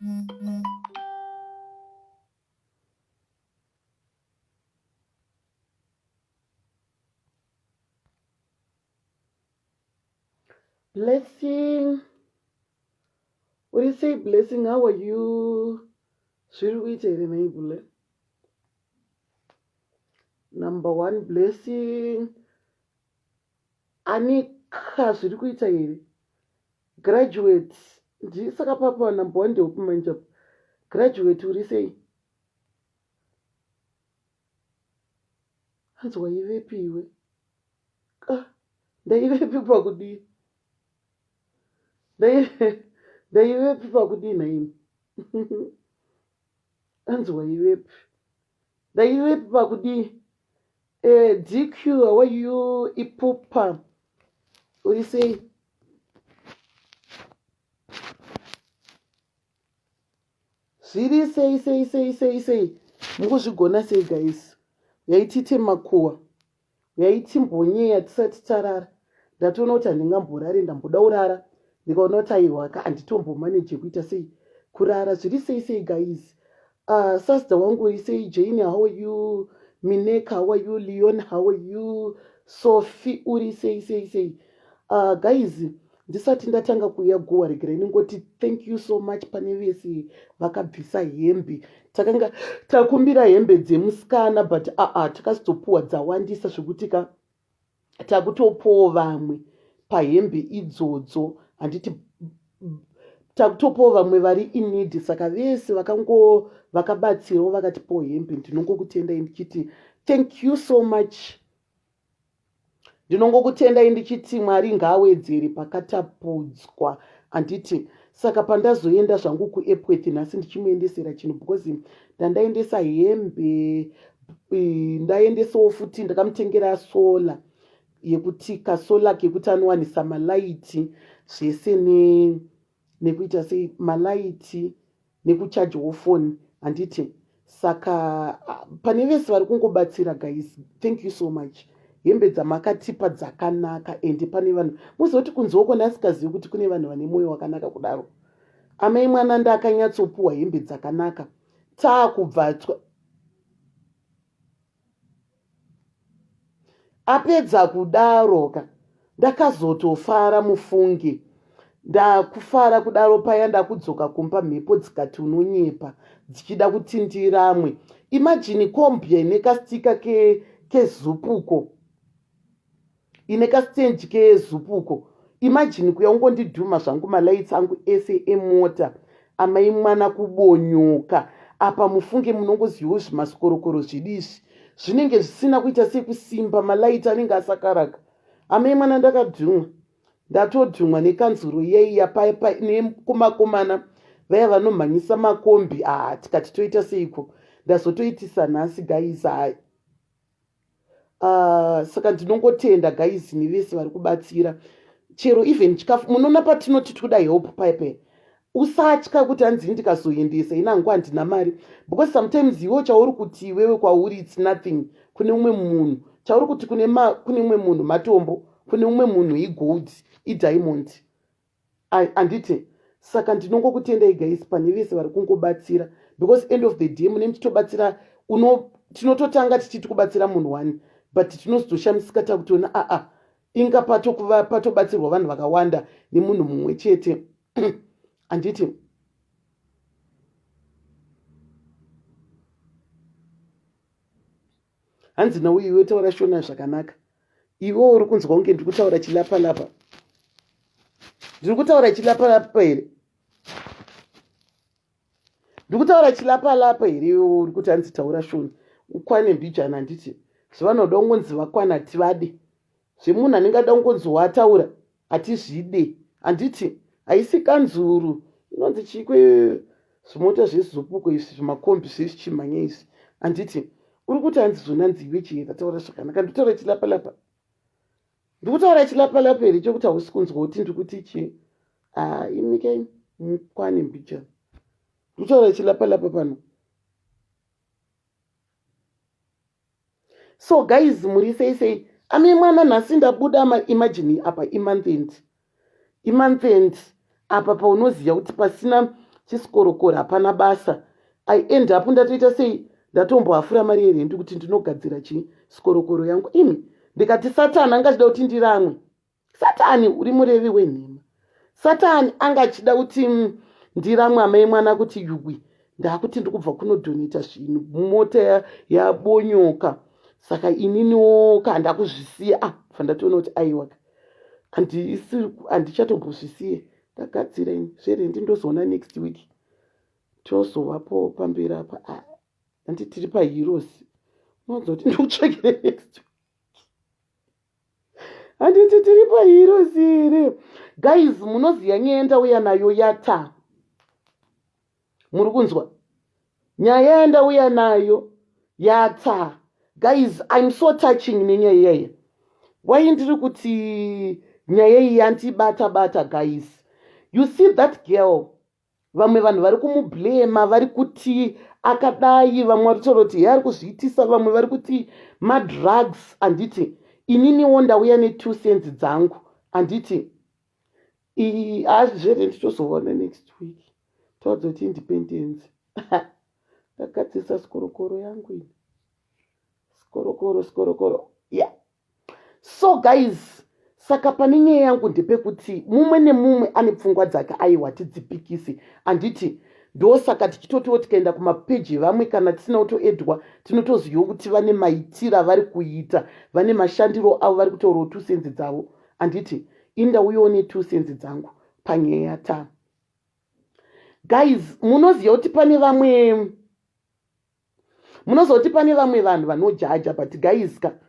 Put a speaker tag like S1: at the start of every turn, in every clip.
S1: Blessing. Uri sei Blessing? How are you? Zviri kuita here nhai Bule? Number one Blessing. Anika zviri kuita here? Graduate. Ndisaka papa number one ndeupi manje apa? Graduate uri sei? Hanzi waivepi iwe? Ah, ndaivepi pakudii? Ndaivepi pakudii nhaimi? Hanzi waivepi? Ndaivepi pakudii? Eh, DQ, how are you? Ipupa. Uri sei? Zviri sei sei sei sei sei? Mukuzvigona sei guys? Uyai tiite makuhwa. Uyai timbonyeya tisati tarara. Ndatoona kuti handingamborare ndamboda kurara ndikaona kuti aiwa ka handitombomaneje kuita sei kurara. Zviri sei sei guys? Uh, sasda wangu uri sei Jane how are you? Mineka how are you? Leon how are you? Sophie uri sei sei sei? Uh, guys ndisati ndatanga kuuya guwa regerai ndingoti thank you so much pane vese vakabvisa hembe takanga takumbira hembe dzemusikana but aa takazotopuwa dzawandisa zvekuti ka takutopowo vamwe pahembe idzodzo handiti takutopowo vamwe vari in need saka vese vakango vakabatsirawo vakatipowo hembe ndinongokutendai ndichiti thank you so much Ndinongokutendai ndichiti Mwari ngaawedzere pakatapudzwa handiti saka pandazoenda zvangu kuEpworth nhasi ndichimuendesera chinhu because ndandaendesa hembe ndaendesawo futi ndakamutengera solar yekuti kasolar kekuti anowanisa malaiti zvese ne nekuita sei malaiti nekuchajawo foni handiti saka pane vese vari kungobatsira guys thank you so much hembe dzamakatipa dzakanaka ende pane vanhu muziva kuti kunze uko ndasikazivi kuti kune vanhu vane mwoyo wakanaka kudaro amai mwana ndakanyatsopuwa hembe dzakanaka taakubva Apedza kudaro ka ndakazotofara mufunge. Ndakufara kudaro paya ndakudzoka kumba mhepo dzikati unonyepa dzichida kuti ndiramwe. Imagine kombie ine kastika ke kezupuko ine kastenji kezupuko imagine kuya ungondidhuma zvangu malights angu ese emota amai mwana kubonyoka apa mufunge munongozivawo zvimaskorokoro zvidi izvi zvinenge zvisina kuita sekusimba malight anenge asakaraka amai mwana ndakadhumwa ndatodhumwa nekanzuro iyaiya nekumakomana vaya vanomhanyisa makombi aa tikati toita seiko ndazotoitisa nhasi guys haa Uh, saka ndinongotenda guys nevese vari kubatsira chero even chikafu munoona patinoti tikuda help paipe usatya kuti hanzi ndikazoendesa ini hangu handina mari because sometimes iwe chauri kuti iwewe kwauri its nothing kune umwe munhu chauri kuti kune umwe munhu matombo kune umwe munhu igold idiamond Handiti? Saka ndinongokutendai guys pane vese vari kungobatsira because end of the day mune muchitobatsira uno tinototanga tichiti kubatsira munhu one but tinozotoshamisika takutoona aa inga patokuva patobatsirwa vanhu vakawanda nemunhu mumwe chete handiti Hanzi nauyu iwe taura shona zvakanaka. Iwe uri kunzwa kunge ndiri kutaura chilapalapa. Ndiri kutaura chilapalapa here? Ndiri kutaura chilapalapa here iwe uri kuti hanzi taura shona. Ukwane mbijana handiti. Zvavanoda kungonzi vakwana tivade. Zvemunhu anenge ada kungonzi wataura hatizvide handiti haisi kanzuru inonzi chiiko zvimota zvezupuko izvi zvimakombi zvezvichimhanya izvi handiti uri kuti hanzi zvona nzive chii taura zvakanaka ndikutaura chilapalapa ndikutaura chilapalapa here chokuti hausi kunzwa kuti ndikuti chii ah, imika imi mukwane mbijana ndikutaura chilapalapa pano So guys muri sei sei ame mwana nhasi ndabuda ma imagine apa imonth end imonth end apa paunoziva kuti pasina Chisikorokoro hapana basa. I end up ndatoita sei ndatombohafura mari yerendi kuti ndinogadzira chii sikorokoro yangu imi ndikati satani anga achida kuti ndiramwe. Satani uri murevi wenhema. Satani anga achida kuti ndiramwe amai mwana kuti yuwi ndakuti ndikubva kunodhoneta zvinhu mota yabonyoka ya saka ininiwo ka ndakuzvisiya ah bva ndatoona kuti aiwaka handichatombozvisiye ndagadzira ini zverendi ndozoona next week tozovapo pamberi apa ah, handi tiri paheroes unoudza kuti ndikutsvakire next week handiti tiri paheroes here guys munoziva nyaya ndauya nayo yata muri kunzwa nyaya yandauya nayo yatsa guys im so touching nenyaya iyaya why ndiri kuti nyaya iyi yandibata bata guys you see that girl vamwe vanhu vari kumublema vari kuti akadai vamwe vari kutaura kuti he ari kuzviitisa vamwe vari kuti madrugs handiti ininiwo ndauya netwo cents dzangu handiti hazvere nditozoona next week toadza kuti independence ndagadzirisa sikorokoro yangu ini sikorokoro sikorokoro ya yeah. So guys saka pane nyaya yangu ndepekuti mumwe nemumwe ane pfungwa dzake aiwa tidzipikisi handiti ndosaka tichitotiwo tikaenda kumapeji evamwe kana tisina kutoedwa tinotoziva kuti vane maitiro avari kuita vane mashandiro avo vari kutaurawo tusenzi dzavo handiti indauyawo netusenzi dzangu panyaya yata guys munoziva kuti pane vamwe munoziva kuti pane vamwe vanhu vanojaja but guys ka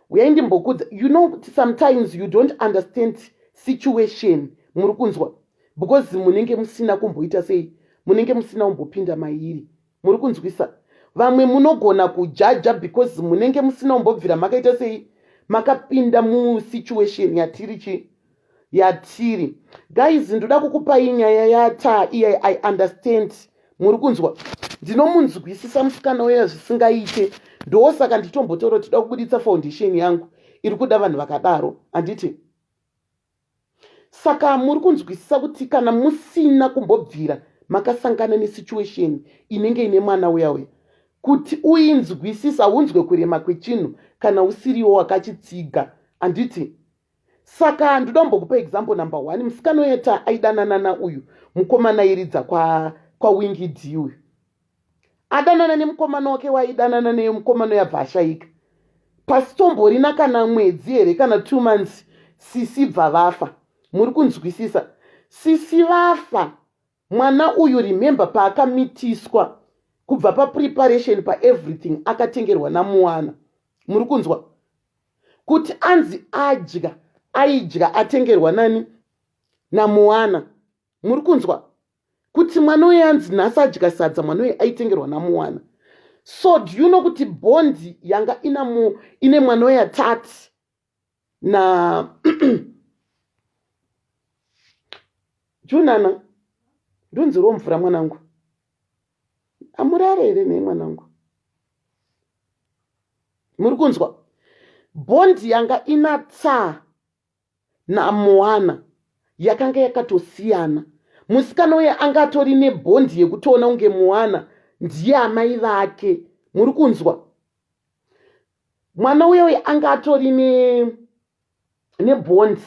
S1: uyai ndimbokudza you know sometimes you don't understand situation muri kunzwa because munenge musina kumboita sei munenge musina kumbopinda mairi muri kunzwisa vamwe munogona kujaja because munenge musina kumbobvira makaita sei makapinda musituation yatiri chi yatiri guys ndoda kukupai nyaya yata iye i understand muri kunzwa ndinomunzwisisa musikana uya zvisingaite ndosaka nditombotaura kuti toda kubuditsa foundation yangu iri kuda vanhu vakadaro handiti saka muri kunzwisisa kuti kana musina kumbobvira makasangana nesituation inenge ine mwana uya uya kuti uinzwisisa unzwe kurema kwechinhu kana usiriwo wakachitsiga handiti saka ndoda kumbokupa example number one musikana uyeta aidanana nauyu mukomana airidza kwawingi kwa d uyu adanana nemukomana wake waidanana neye mukomana uyo abva ashaika pasitomborina kana mwedzi here kana 2 months sisi bva vafa muri kunzwisisa sisi vafa mwana uyu remember paakamitiswa kubva papreparation paeverything akatengerwa namuwana muri kunzwa kuti anzi adya aidya atengerwa nani namuwana muri kunzwa kuti mwana uyu anzi nhasi adya sadza mwana uyu aitengerwa namuwana so do you know kuti bond yanga ina ine mwana uyu atati na junana ndunziriwo mvura mwanangu amurare here nei mwanangu muri kunzwa bond yanga ina tsaa namoana yakanga yakatosiyana musikana uye anga atori nebond yekutoona kunge moana ndiye amai vake muri kunzwa mwana uye uye anga atori nebond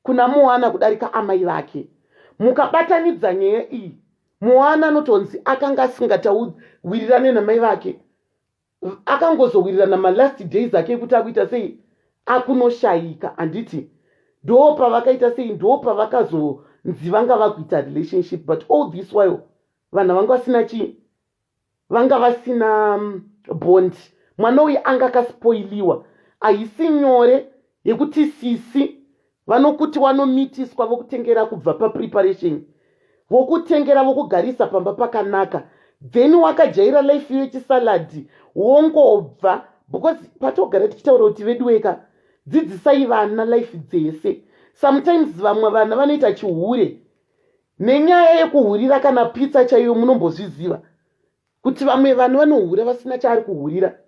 S1: kuna moana kudarika amai vake mukabatanidza nyaya iyi moana anotonzi akanga asingatauwirirane namai vake akangozowirirana malast days ake ekuti akuita sei akunoshayika handiti ndo pavakaita sei ndo pavakazonzi vanga vakuita relationship but all this while vanhu vanga vasina chii vanga vasina bond mwana uyu anga akaspoiliwa haisi nyore yekuti sisi vanokuti wanomitiswa vokutengera kubva papreparation vokutengera vokugarisa pamba pakanaka then wakajaira life yechisalad wongobva because patogara tichitaura kuti veduweka dzidzisai vana life dzese sometimes vamwe vana vanoita chihure nenyaya yekuhurira kana pizza chaiyo munombozviziva kuti vamwe vanhu vanohura vasina chaari kuhurira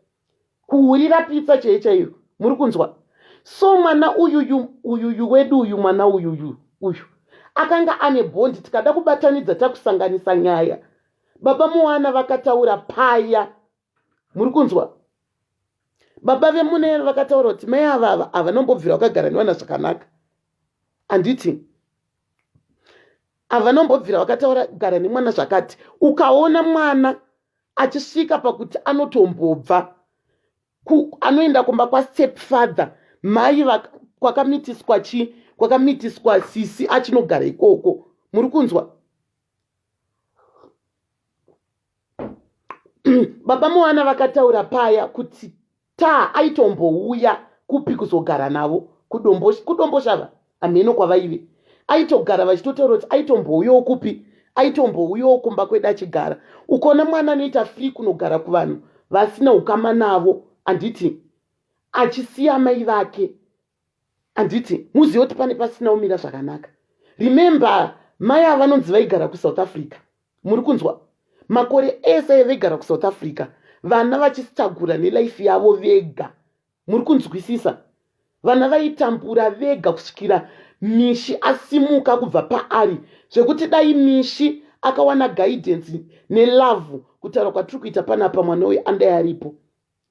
S1: kuhurira pizza chaiyo chaiyo muri kunzwa so mwana uyuyu uyuyu wedu uyu mwana uyuyu uyu Akanga ane bhondi, tikada kubatanidza takusanganisa nyaya. Baba Moana vakataura paya, muri kunzwa? Baba vemunene vakataura kuti mai avava havanombobvira vakagara nevana zvakanaka, handiti? Havanombobvira vakataura kugara nemwana zvakati. Ukaona mwana achisvika pakuti anotombobva anoenda kumba kwastep father, mai kwakamitiswa chi kwakamitiswa sisi, achinogara ikoko, muri kunzwa? Baba Moana vakataura paya kuti ta aitombouya kupi kuzogara navo kuDomboshava, hameno kwavaive. Aitogara vachitotaura kuti aitombouyawo kupi, aitombouyawo kumba kwedu achigara. Ukaona mwana anoita free kunogara kuvanhu vasina ukama navo, handiti, achisiya mai vake, handiti, muzive kuti pane pasina kumira zvakanaka. Remember, mai ava vanonzi vaigara kuSouth Africa, muri kunzwa? Makore ese aivaigara kuSouth Africa, vana vachisitagura nelife yavo vega, muri kunzwisisa? Vana vaitambura vega kusvikira Mishi asimuka kubva paari, zvekuti dai Mishi akawana guidance nelove, kutaura kwatiri kuita panapa, mwana uyu andai aripo,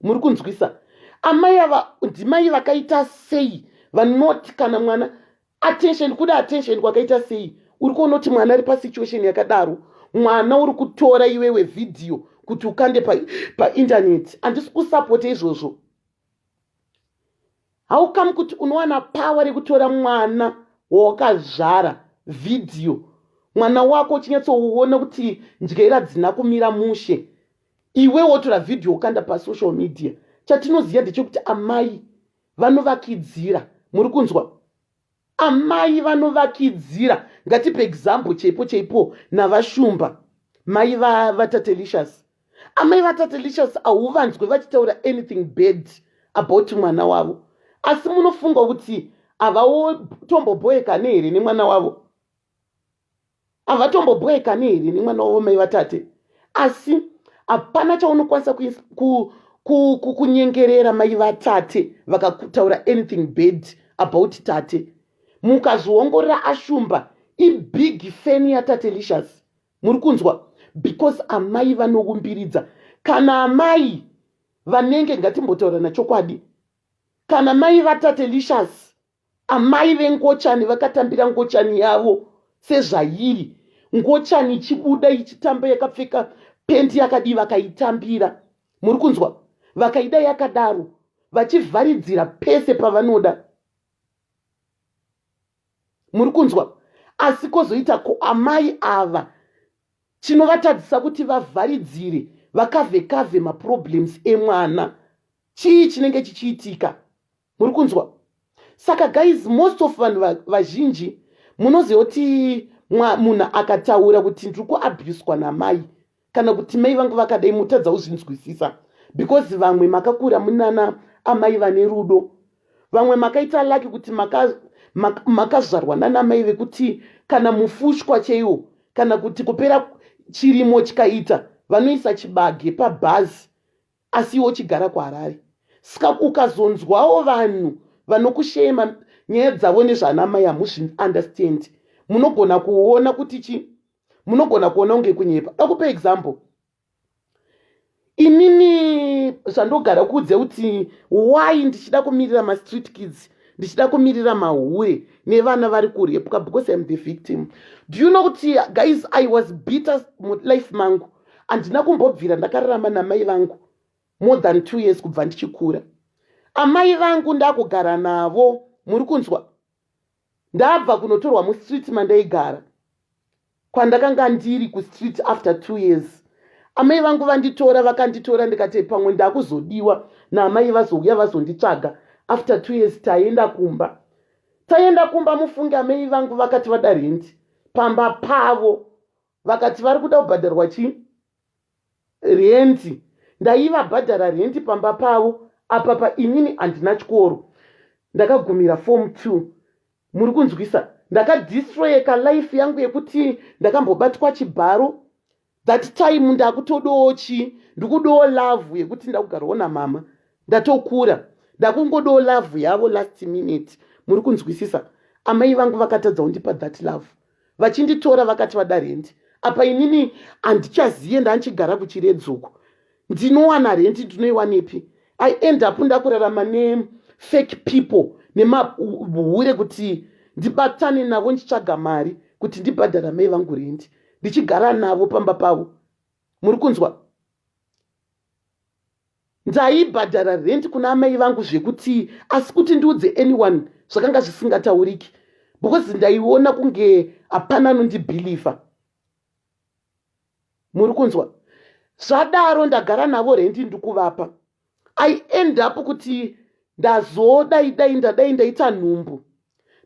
S1: muri kunzwisa? Amai ava ndimai vakaita sei vanoti kana mwana attention, kuda attention kwakaita sei? Uri kuona kuti mwana ari pasituation yakadaro, mwana uri kutora iwewe vhidhiyo kuti ukande paintaneti. Handisi kusapota izvozvo. How come kuti unowana power rekutora mwana wawakazvara vhidhiyo, mwana wako uchinyatsouona kuti ndyera dzina kumira mushe, iwe wotora vhidhiyo ukanda pasocial media? Chatinoziva ndechekuti amai vanovakidzira, muri kunzwa? Amai vanovakidzira. Ngatipe example chaipo chaipo navaShumba, mai vaTatelicious. Amai vaTatelicious hauvanzwe vachitaura anything bad about mwana wavo, asi munofunga kuti havatomboboekane here nemwana wavo? Havatomboboekane here nemwana wavo, mai vaTate? Asi hapana chaunokwanisa kunyengerera mai vaTate vakataura anything bad about Tate. Mukazviongorora, aShumba ibig fan yaTatelicious, muri kunzwa? Because amai vanoumbiridza. Kana amai vanenge, ngatimbotaura nachokwadi, kana mai vaTatelicious, amai vengochani, vakatambira ngochani yavo sezvairi, ngochani ichibuda ichitamba yakapfeka pendi yakadii, vakaitambira, muri kunzwa? Vakaida yakadaro, vachivharidzira pese pavanoda, muri kunzwa? Asi kwozoita ko amai ava, chinovatadzisa kuti vavharidzire, vakavhe kavhe maproblems emwana, chii chinenge chichiitika, muri kunzwa? Saka guys, most of vanhu vazhinji munoziva kuti munhu akataura kuti ndiri kuabhuswa namai kana kuti mai vangu vakadai, mutadza kuzvinzwisisa, because vamwe makakura munana amai vane rudo. Vamwe makaita lucky kuti makazvarwa maka nanamai vekuti kana mufushwa chaiwo, kana kuti kupera chirimo chikaita, vanoisa chibage pabhazi, asi iwe uchigara kuHarare. Saka ukazonzwawo vanhu vanokushema nyaya dzavo nezvanamai, hamuzviunderstand. Munogona kuona kuti chi munogona kuona kunge kunyepa. Da kupa example, inini zvandogara kuudze kuti why ndichida kumirira mastreet kids, ndichida kumirira mahure nevana vari kurepwa, because I'm the victim. Do you know kuti guys, I was bitter mulife mangu? Handina kumbobvira ndakararama namai vangu more than 2 years kubva ndichikura. Amai vangu ndakugara navo, muri kunzwa? Ndabva kunotorwa mustreet mandaigara, kwandakanga ndiri kustreet, after 2 years amai vangu vanditora, vakanditora. Ndikati pamwe ndakuzodiwa naamai, vazouya vazonditsvaga. After 2 years taenda kumba, taenda kumba, mufunge, amai vangu vakati vada rendi pamba pavo, vakati vari kuda kubhadharwa chii? Rendi. Ndaivabhadhara rendi pamba pavo. Apapa inini handina chikoro, ndakagumira form two, muri kunzwisa? Ndakadistroyeka life yangu yekuti ndakambobatwa chibharo. That time ndakutodowo chi ndikudowo love yekuti ndakugarawo namama, ndatokura, ndakungodowo love yavo last minute, muri kunzwisisa? Amai vangu vakatadza kundipa that love. Vachinditora vakati vada rendi. Apa inini handichaziye, ndanchigara kuChiredzuko. Ndinowana rendi ndinoiwanepi? I end up ndakurarama nefake people, nemahure, kuti ndibatane navo ndichitsvaga mari kuti ndibhadhara mai vangu rendi, ndichigara navo pamba pavo. Muri kunzwa? Ndaibhadhara rent kuna amai vangu zvekuti, asi kuti ndiudze anyone zvakanga zvisingatauriki, because ndaiona kunge hapana anondibhilivha. Muri kunzwa? Zvadaro, ndagara navo, rendi ndikuvapa. I end up kuti ndazodai dai ndadai ndaita nhumbu.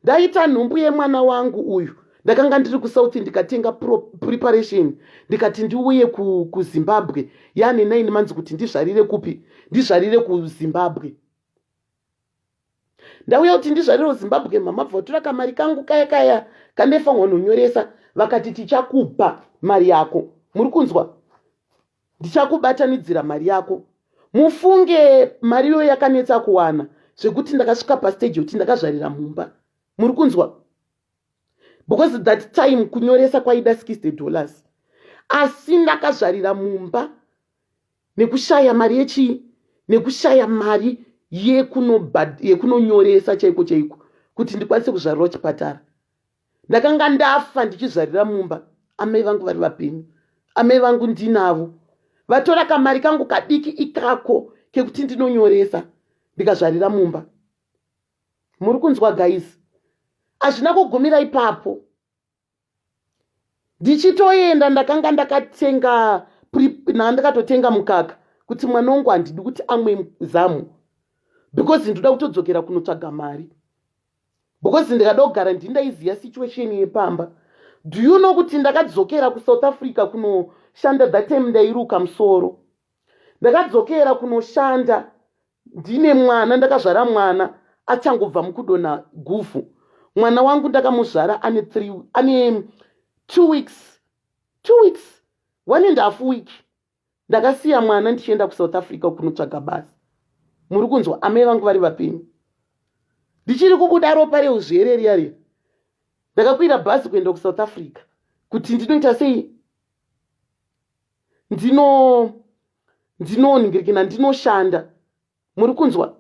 S1: Ndaita nhumbu yemwana wangu uyu. Ndakanga ndiri kuSouth, ndikatenga preparation, ndikati ndiuye kuZimbabwe yaane 9 months, kuti ndizvarire kupi? Ndizvarire kuZimbabwe. Ndauya kuti ndizvarire kuZimbabwe, mama bva vatora kamari kangu kaya kaya kandefanwa nonyoresa. Vakati, "Tichakupa mari yako." Muri kunzwa? "Ndichakubatanidzira mari yako." Mufunge, mari iyoyo yakanetsa kuwana zvekuti ndakasvika pastage yekuti ndakazvarira mumba. Muri kunzwa? Because that time kunyoresa kwaida $60, asi ndakazvarira mumba nekushaya mari yechii, nekushaya mari yekunonyoresa chaiko chaiko, kuti ndikwanise kuzvarira kuchipatara. Ndakanga ndafa ndichizvarira mumba, amai vangu vari vapenyu. Amai vangu ndinavo, vatora kamari kangu kadiki ikako kekuti ndinonyoresa, ndikazvarira mumba. Muri kunzwa, guys? Hazvina kugumira ipapo. Ndichitoenda, ndakanga ndakatenga, ndakatotenga mukaka kuti mwana wangu handidi kuti amwe zamu, because ndoda kutodzokera kunotsvaga mari, because ndikada kugara ndindaiziva situation yepamba. Do you know kuti ndakadzokera kuSouth Africa kunoshanda? That time ndairuka musoro. Ndakadzokera kunoshanda ndine mwana, ndakazvara mwana achangobva mukudonha guvhu. Mwana wangu ndakamuzvara ane three, ane 2 weeks, 2 weeks, one and half week. Ndakasiya mwana ndichienda kuSouth Africa kunotsvaga basa. Muri kunzwa? Amai vangu vari vapenyu. Ndichiri kubuda ropa reuzvere riya riya, ndakakwira bhazi kuenda kuSouth Africa kuti ndinoita sei, ndinoningirikina, ndinoshanda. Muri kunzwa?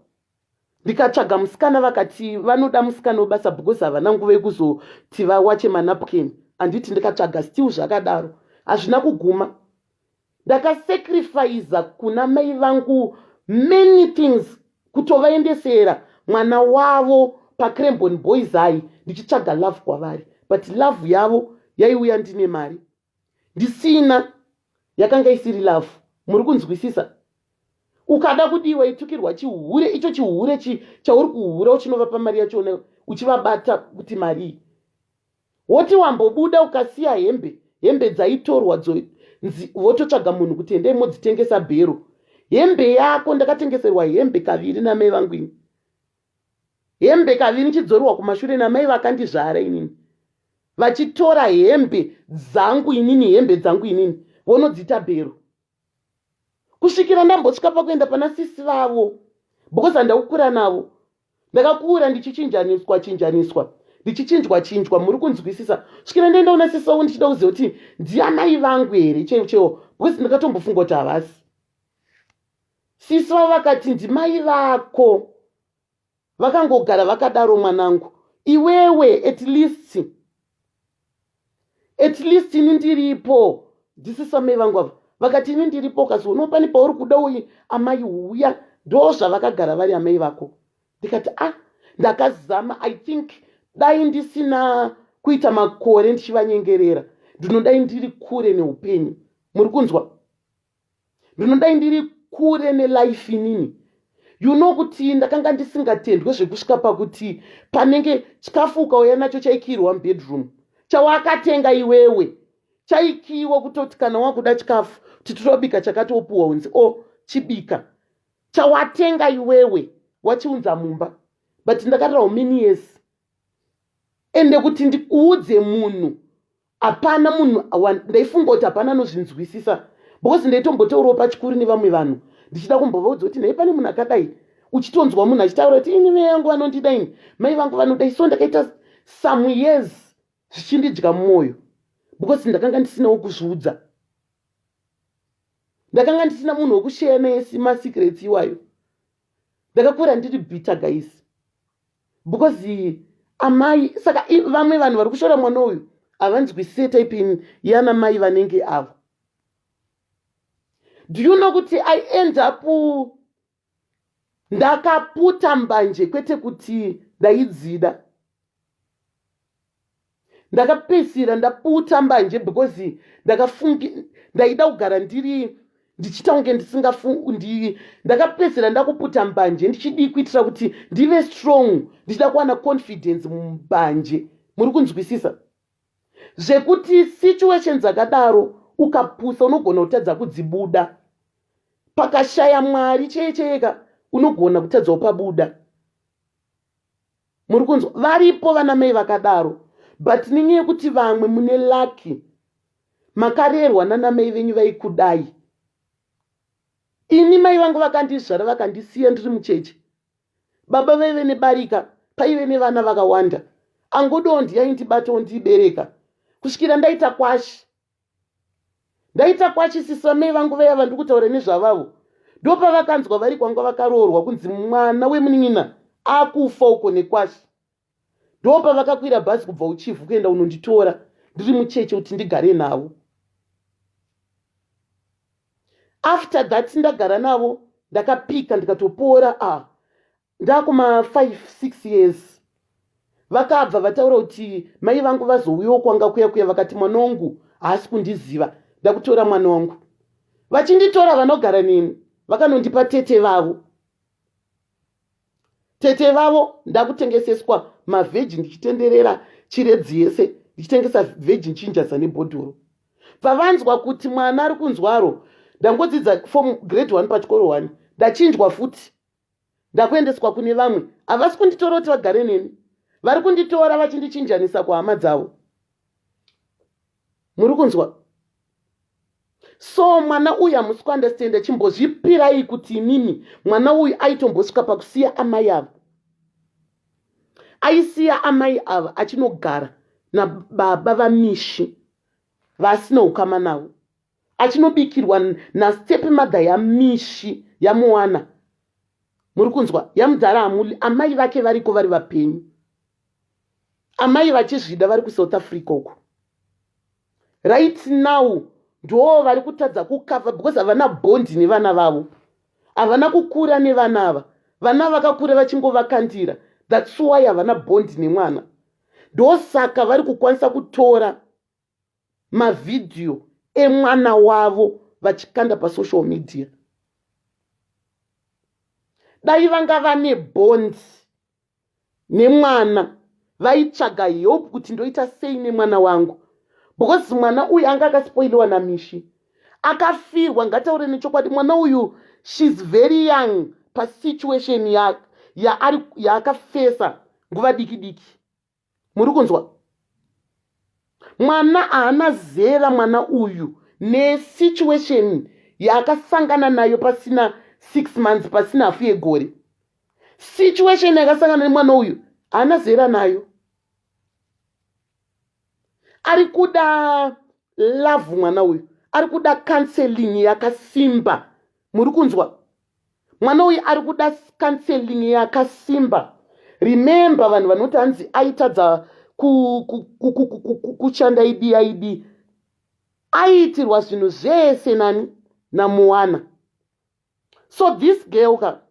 S1: Ndikatsvaga musikana, vakati vanoda musikana webasa because havana nguva yekuzoti vawache manapkin, handiti? Ndikatsvaga, still zvakadaro, hazvina kuguma. Ndakasacrifica kuna mai vangu many things, kutovaendesera mwana wavo paCrembon Boys High, ndichitsvaga love kwavari. But love yavo yaiuya ndine mari, ndisina yakanga isiri love. Muri kunzwisisa? Ukada kudiwa, itukirwa chihure icho, chihure chauri kuhura uchinovapa mari yachona, uchivabata kuti marii. Woti wambobuda ukasiya hembe, hembe dzaitorwa, vototsvaga munhu kuti endei modzitengesa bhero hembe yako. Ndakatengeserwa hembe kaviri namai vangu ini, hembe kaviri, ndichidzorwa kumashure namai vakandizvara inini, vachitora hembe dzangu inini, hembe dzangu inini, vonodziita bhero, kusvikira ndambosvika pakuenda pana sisi vavo, because handakukura navo. Ndakakura ndichichinjaniswa chinjaniswa, ndichichinjwa chinjwa. Muri kunzwisisa? Svikira ndaenda una sisi vavo, ndichida kuziva kuti ndiamai vangu here chaivo chaivo, because ndakatombofunga kuti havasi. Sisi vavo vakati, "Ndimai vako, vakangogara vakadaro mwanangu iwewe. At least ini ndiripo." Ndisisa mai vangu ava vakati, "Ini ndiripo, ukazoona pane pauri kuda uyi amai uya, ndo zvavakagara vari amai vako." Ndikati, "Ah." Ndakazama. I think dai ndisina kuita makore ndichivanyengerera, ndinodai ndiri kure neupenyu. Muri kunzwa? Ndinodai ndiri kure nelife inini. You know kuti ndakanga ndisingatendwe zvekusvika pakuti panenge chikafu ukauya nacho chaikirwa mubedroom chawakatenga iwewe, chaikiwa kutoti kana wakuda chikafu kuti totobika chakatopuwa, unzi, "O oh, chibika chawatenga iwewe, wachiunza mumba." But ndakarirawo many years, ende kuti ndikuudze munhu, hapana munhu. Ndaifunga kuti hapana anozvinzwisisa, because ndaitombotaurawo pachikuru nevamwe vanhu, ndichida kumbovaudza kuti nhai, pane munhu akadai. Uchitonzwa munhu achitaura kuti, "Ini mai vangu vanondida, ini mai vangu vanodai." So ndakaita some years. Zvichindidya mwoyo because ndakanga ndisinawo kuzviudza. Ndakanga ndisina munhu wekusheya naye masecrets iwayo. Ndakakura ndiri bitter guys because amai saka vamwe vanhu vari kushora mwana uyu havanzwisise type yana mai vanenge avo. Do you know kuti I end up ndakaputa mbanje, kwete kuti ndaidzida. Ndakapedzisira ndaputa mbanje because ndakafungi ndaida kugara ndiri ndichiita kunge ndisingafundi. Ndakapedzisira ndakuputa mbanje ndichidii? Kuitira kuti ndive strong, ndichida kuwana confidence mumbanje. Muri kunzwisisa zvekuti situation dzakadaro ukapusa unogona kutadza kudzibuda. Pakashaya Mwari cheye cheyeka unogona kutadzawo pabuda. Muri kunzwa? Varipo vana mai vakadaro, but nenyaya yekuti vamwe mune lucky, makarerwa nana mai venyu vaikudai. Ini mai vangu vakandizvara vakandisiya ndiri mucheche. Baba vaive nebarika, paive nevana vakawanda. Angodawo ndiyaindibatawo ndiibereka kusvikira ndaita kwashi. Ndaita kwashi, sisi mai vangu vaya vandiri kutaura nezvavavo, ndopavakanzwa vari kwanga vakaroorwa kunzi mwana wemunin'ina akufa uko nekwashi. Ndopavakakwira bhazi kubva Uchivhu kuenda unonditora ndiri mucheche kuti ndigare navo. After that ndagara navo, ndakapika ndikatopora. Ah, ndakuma 5 6 years vakabva vataura kuti mai vangu vazouyawo kwanga kuya kuya, vakati mwana wangu haasi kundiziva, ndakutora mwana wangu. Vachinditora vanogara neni, vakanondipa tete vavo. Tete vavo ndakutengeseswa mavheji, ndichitenderera Chiredzi yese ndichitengesa vheji, nchinjaza nebhodhoro. Pavanzwa kuti mwana ari kunzwaro, ndangodzidza form grade 1 pachikoro 1, ndachinjwa futi, ndakuendeswa kune vamwe. Havasi kunditora kuti vagare neni, vari kunditora vachindichinjanisa kuhama dzavo. Muri kunzwa? So mwana uyu hamusi kuunderstanda. Chimbozvipirai kuti imimi mwana uyu aitombosvika pakusiya amai ava. Aisiya amai ava achinogara nababa vaMishi vasina ukama navo, achinobikirwa nastep mother yaMishi, yaMoana. Muri kunzwa? Yamudhara Amuli. Amai vake variko, vari vapenyu. Amai vachizvida vari kuSouth Africa uko right now. Ndo vari kutadza kukavha because havana bond nevana vavo, havana kukura nevana ava. Vana vakakura vachingovakandira, that's why havana bond nemwana. Ndosaka vari kukwanisa kutora mavhidhiyo emwana wavo vachikanda pasocial media. Dai vanga vane bond nemwana, vaitsvaga help kuti ndoita sei nemwana wangu, because mwana uyu anga akaspoiliwa naMishi akafirwa. Ngataure nechokwadi, mwana uyu, she's very young pasituation yaakafesa ya, ya nguva diki diki. Muri kunzwa? Mwana haana zera mwana uyu nesituation yaakasangana nayo pasina 6 months, pasina hafu yegore. Situation yakasangana nemwana uyu haana zera nayo. Ari kuda love mwana uyu, ari kuda counseling yakasimba. Muri kunzwa? Mwana uyu ari kuda counseling yakasimba. Remember, vanhu vanoti hanzi aitadza kushanda, idi aidi aiitirwa zvinhu zvese nani? NaMoana. So this girl ka,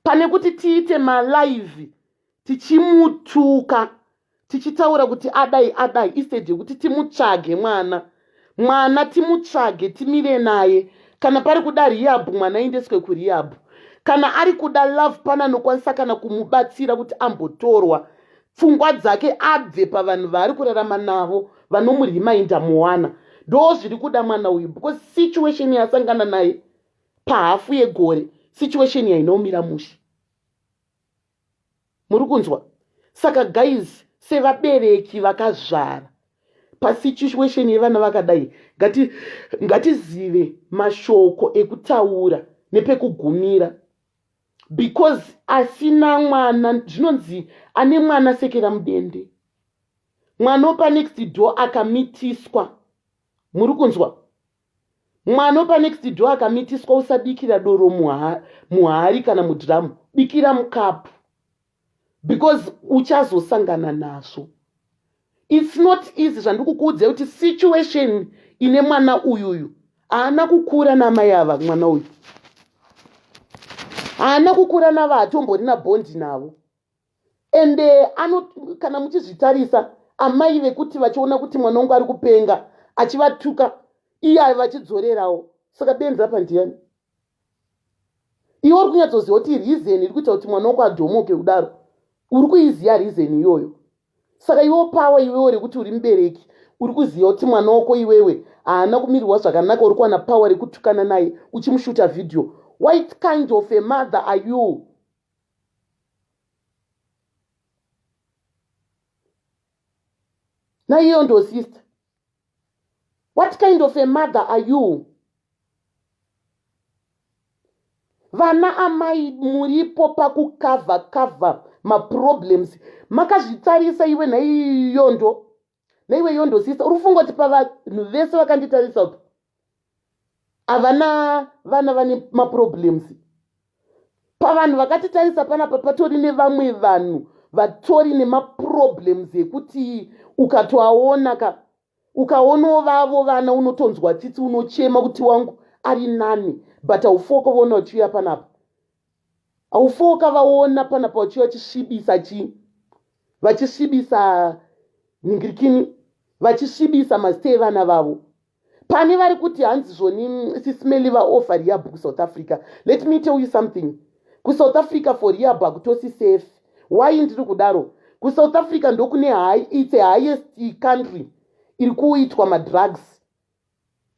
S1: pane kuti tiite malive tichimutuka, tichitaura kuti adai adai, instead yekuti timutsvage mwana, mwana timutsvage, timire naye. Kana pari kuda rehab, mwana aendeswe kurehab. Kana ari kuda love, pana anokwanisa kana kumubatsira kuti ambotorwa pfungwa dzake abve pavanhu vaari kurarama navo vanomurimainda Moana. Ndo zviri kuda mwana uyu, because situation yasangana naye pahafu yegore, situation yainomira mushe. Muri kunzwa? Saka guys, sevabereki vakazvara, pasituation yevana vakadai, ngatizive ngati mashoko ekutaura nepekugumira, because asina mwana, zvinonzi ane mwana sekera mudende. Mwana wepanext door akamitiswa. Muri kunzwa? Mwana wepanext door akamitiswa usabikira doro muhari kana mudhiramu. Bikira mukapu. Because uchazosangana nazvo. It's not easy zvandiri kukuudzai kuti situation ine mwana uyuyu haana kukura namai ava mwana uyu. Haana kukura navo haatomborina bhondi navo. Ende ano kana muchizvitarisa amai vekuti vachiona kuti mwana wangu ari kupenga achivatuka iye vachidzorerawo saka benzi apa ndiyani iwe uri kunyatsoziva kuti reason iri kuita kuti mwana wako adhomoke kudaro uri kuiziva reason iyoyo saka iwe power iwewe rekuti uri mubereki uri kuziva kuti mwana wako iwewe haana kumirirwa zvakanaka uri kuwana power rekutukana naye uchimushuta video what kind of a mother are you naiyo ndo sister what kind of a mother are you vana amai muripo pakukavha kavha maproblems makazvitarisa iwe naiyondo naiwe yondo sister uri kufunga kuti pavanhu vese vakanditarisa upi havana vana vane maproblems pavanhu vakatitarisa panapa patori nevamwe vanhu vatori nemaproblems ekuti ukatoaona ka ukaonawo vavo vana unotonzwa tsitsi unochema kuti wangu ari nani but haufoka vaona vachiuya panapa haufoka vaona panapa vachiuya vachisvibisa chii vachisvibisa ningirikini vachisvibisa mazita evana vavo Pane vari kuti hanzi zvoni Sis Melly vaoffer rehab kuSouth Africa. Let me tell you something. KuSouth Africa for rehab hakutosi safe. Why ndiri kudaro? KuSouth Africa ndokune high, it's a highest country iri kuitwa madrugs.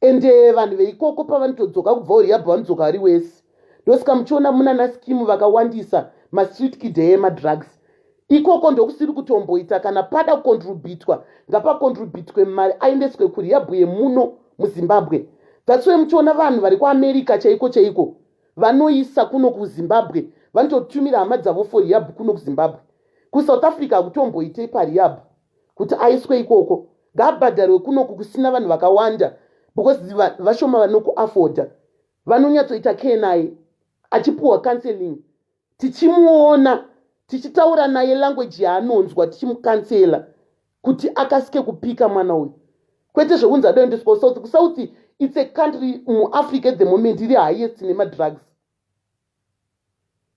S1: Ende eh, vanhu veikoko pavanotodzoka kubva kurehab vanodzoka vari wese. Ndosaka muchiona munana scheme vakawandisa mastreet kid emadrugs. Ikoko ndokusiri kutomboita kana pada kucontributwa ngapacontributwe mari aendeswe kurehab yemuno muZimbabwe. That's why muchiona vanhu vari kuAmerica chaiko chaiko vanoisa kuno kuZimbabwe vanototumira hama dzavo for rehab kuno kuZimbabwe. KuSouth Africa hakutomboite parehab kuti aiswe ikoko ngaabhadharwe kunoku kusina vanhu vakawanda because vashoma vanokuafforda vanonyatsoita care naye achipuhwa counseling tichimuona tichitaura naye language yaanonzwa tichimukansela kuti akasike kupika mwana uyu kwete zvekunzi adoendeswa kusouth kusouth its a country muafrica at the moment iri highest nemadrugs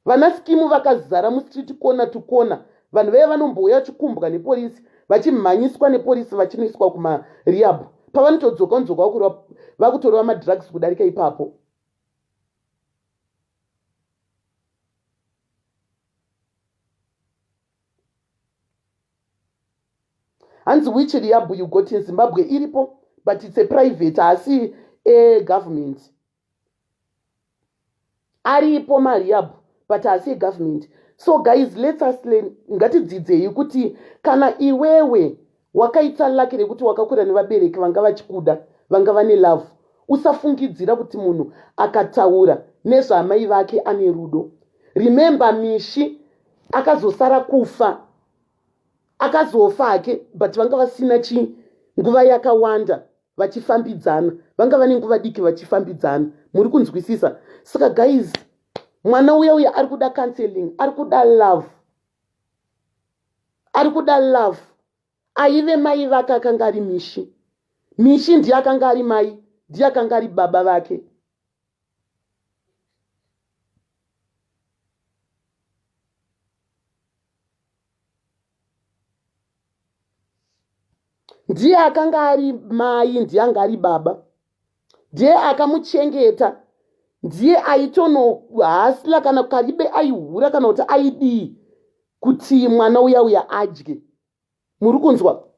S1: vana skimu vakazara mustreet corner to corner vanhu vaiva vanombouya vachikumbwa nepolisi vachimhanyiswa nepolisi vachinoiswa kumarehab pavanotodzoka vanodzoka vakutorova madrugs kudarika ipapo Hanzi which rehab you got in Zimbabwe iripo but it's a private haasi egovernment. Aripo marehab but haasi egovernment. So guys let's us learn ngatidzidzei kuti kana iwewe Wakaita lucky rekuti wakakura nevabereki vanga vachikuda vanga vane love. Usafungidzira kuti munhu akataura nezvaamai vake ane rudo. Remember Mishi akazosara kufa akazofa hake but vanga vasina chi nguva yakawanda vachifambidzana vanga vane nguva diki vachifambidzana muri kunzwisisa saka guys mwana uya uya ari kuda counseling ari kuda love ari kuda love aive mai vake akanga ari mishi mishi ndiye akanga ari mai ndiye akanga ari baba vake ndiye akanga ari mai ndiye anga ari baba ndiye akamuchengeta ndiye aitonohasla kana karibe aihura kana kuti aidii kuti mwana uya uya adye muri kunzwa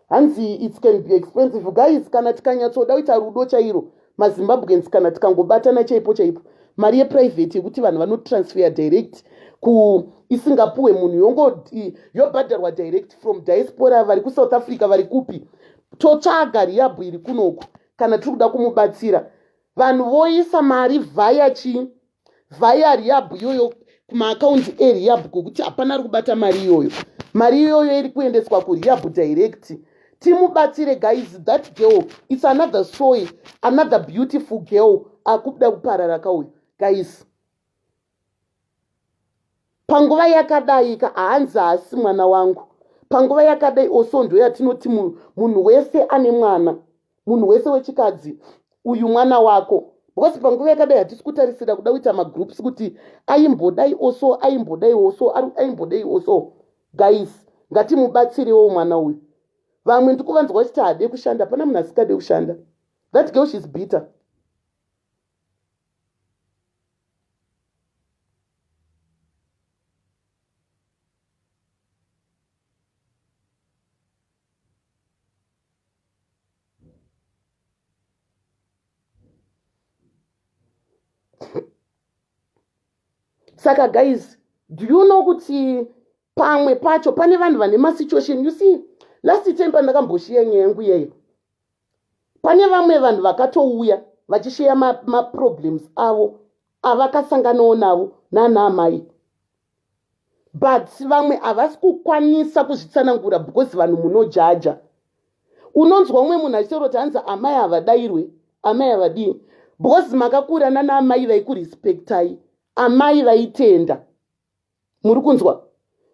S1: hanzi it can be expensive guys kana tikanyatsoda kuita rudo chairo mazimbabweans kana tikangobatana chaipo chaipo mari yeprivate yekuti vanhu vanotransfer direct ku isingapuwe munhu yongo yobhadharwa direct from diaspora vari kusouth africa vari kupi totsvaga rehab iri kunoku kana tiri kuda kumubatsira. Vanhu voisa mari vhaya chii vhaya rehab iyoyo kumaakaunti erehab kwekuti hapana ari kubata mari iyoyo. Mari iyoyo iri kuendeswa kurehab direct. Timubatsire guys, that girl it's another soy, another beautiful girl akuda kuparara kauyu guys. Panguva yakadai ka hanzi haasi mwana wangu. Panguva yakadai also ndoyatinoti munhu wese ane mwana, munhu wese wechikadzi uyu mwana wako, because panguva yakadai hatisi kutarisira kuda kuita magroups kuti aimbodai also, aimbodai also, aimbodai also. Guys, ngatimubatsirewo mwana uyu. Vamwe ndikuvanzwa vachiti haade kushanda, hapana munhu asingade kushanda. That girl, she's bitter. Saka guys, do you know kuti pamwe pacho pane vanhu vane masituation? You see, last time pandakamboshiya nyaya yangu iyeyo, pane vamwe vanhu vakatouya vachisheya maproblems ma avo avakasanganawo navo nana amai, but vamwe havasi kukwanisa kuzvitsanangura because vanhu munojaja. Unonzwa umwe munhu achitaura kuti hanzi amai havadairwe, amai havadii, because makakura nana amai vaikurespectai, amai vaitenda. Muri kunzwa?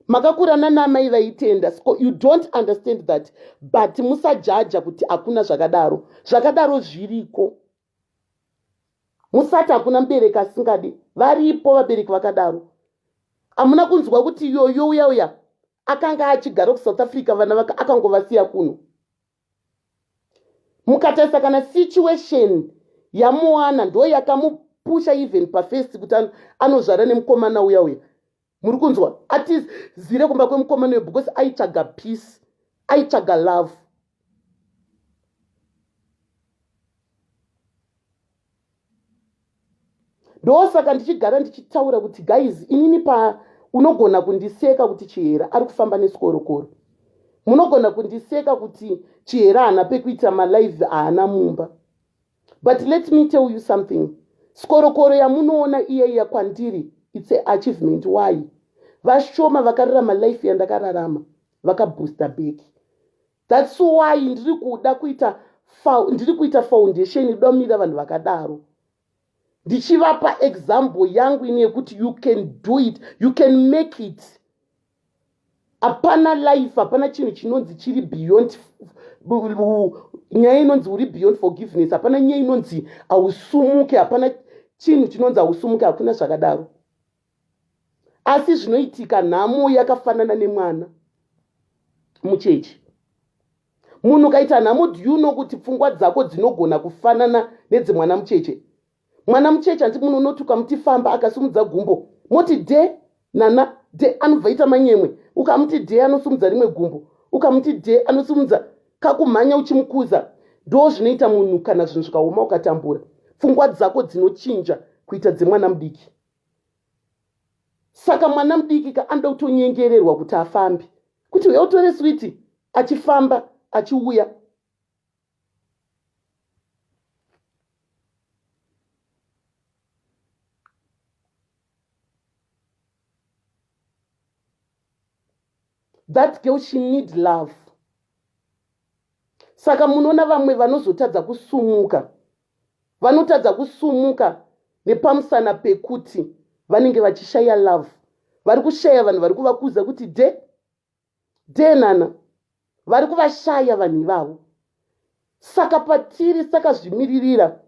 S1: Makakura nana amai vaitenda, so you don't understand that. But musajaja kuti hakuna zvakadaro. Zvakadaro zviriko. Musati hakuna mubereki asingadi, varipo vabereki vakadaro. Hamuna kunzwa kuti yoyo uya uya akanga achigara kuSouth Africa, vana vake akangovasiya kuno? Mukatarisa kana situation yaMoana ndo yakamupusha even pafirst kuti anozvara nemukomana uya uya. Muri kunzwa? Atizire kumba kwemukomana uyo because aitsvaga peace, aitsvaga love. Ndosaka ndichigara ndichitaura kuti guys, inini pa unogona kundiseka kuti Chihera ari kufamba nesikorokoro, munogona kundiseka kuti Chihera haana pekuita malive, haana mumba, but let me tell you something. Sikorokoro yamunoona iya iya kwandiri it's a achievement. Why? Vashoma vakararama life yandakararama vakabooster back. That's why ndiri kuda kuita, ndiri kuita foundation inoda kumira vanhu vakadaro, ndichivapa example yangu ini yekuti you can do it, you can make it. Hapana life, hapana chinhu chinonzi chiri beyond nyaya inonzi uri beyond forgiveness. Hapana nyaya inonzi hausumuke, hapana chinhu chinonzi hausumuke, hakuna zvakadaro. Asi zvinoitika, nhamo yakafanana nemwana muchechi. Munhu ukaita nhamo, do you know kuti pfungwa dzako dzinogona kufanana nedzemwana mucheche? Mwana mucheche, hanti munhu unoti ukamuti famba akasimudza gumbo, moti de nana de, anobva ita manyemwe. Ukamuti de anosimudza rimwe gumbo, ukamuti de anosimudza kakumhanya uchimukuza. Ndo zvinoita munhu kana zvinhu zvikaoma, ukatambura, pfungwa dzako dzinochinja kuita dzemwana mudiki. Saka mwana mudiki ka anoda kutonyengererwa kuti afambe, kuti uya utore switi, achifamba achiuya. That girl, she need love. Saka munoona vamwe vanozotadza kusumuka, vanotadza kusumuka nepamusana pekuti vanenge vachishaya love, vari kushaya vanhu vari kuvakuza kuti de de nana, vari kuvashaya vanhu ivavo. Saka patiri sakazvimiririra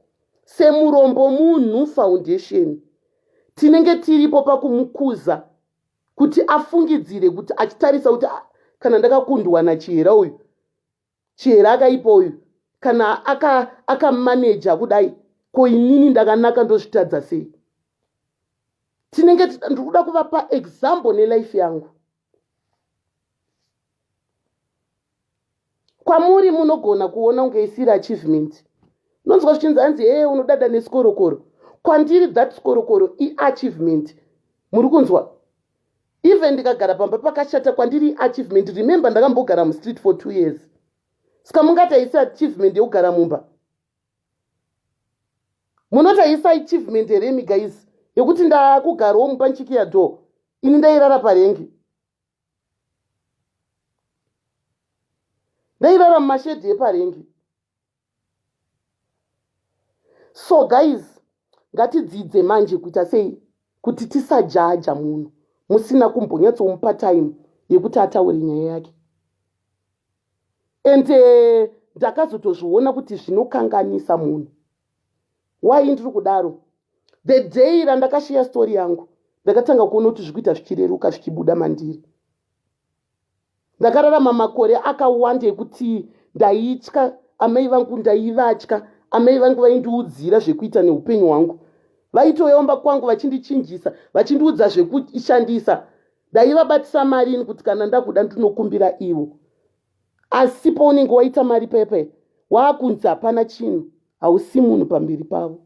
S1: seMurombo Munhu Foundation, tinenge tiripo pakumukuza kuti afungidzire, kuti achitarisa kuti ah, kana ndakakundwa naChihera uyu, Chihera akaipa uyu, kana akamaneja aka kudai, ko inini ndakanaka ndozvitadza sei? Tinenge ndiri kuda kuvapa example nelife yangu. Kwamuri munogona kuona kunge isiri achievement. Unonzwa zvichinzi hanzi hee unodada nesikorokoro. Kwandiri that sikorokoro iachievement. Muri kunzwa? Even ndikagara pamba pakashata, kwandiri iachievement. Remember, ndakambogara mustreet for 2 years. Saka mungati haisi achievement yekugara mumba? Munoti haisi achievement here imi guys yekuti ndakugarawo mumba ndichikiya door ini ndairara parengi. Ndairara mumashedhi eparengi. So guys ngatidzidze manje kuita sei kuti tisajaja munhu musina kumbonyatsomupa time yekuti ataure nyaya yake. And eh, ndakazotozviona kuti zvinokanganisa munhu. Why ndiri kudaro? The day randakasheya story yangu ndakatanga kuona kuti zvikuita zvichireruka zvichibuda mandiri. Ndakararama makore akawanda ekuti ndaitya amai vangu, ndaivatya. Amai vangu vaindiudzira zvekuita neupenyu hwangu. Vaitouya kumba kwangu vachindichinjisa, vachindiudza zvekushandisa. Ndaivabatisa mari ini kuti kana ndakuda ndinokumbira ivo. Asi paunenge waita mari paya paya, waakunzi hapana chinhu, hausi munhu pamberi pavo.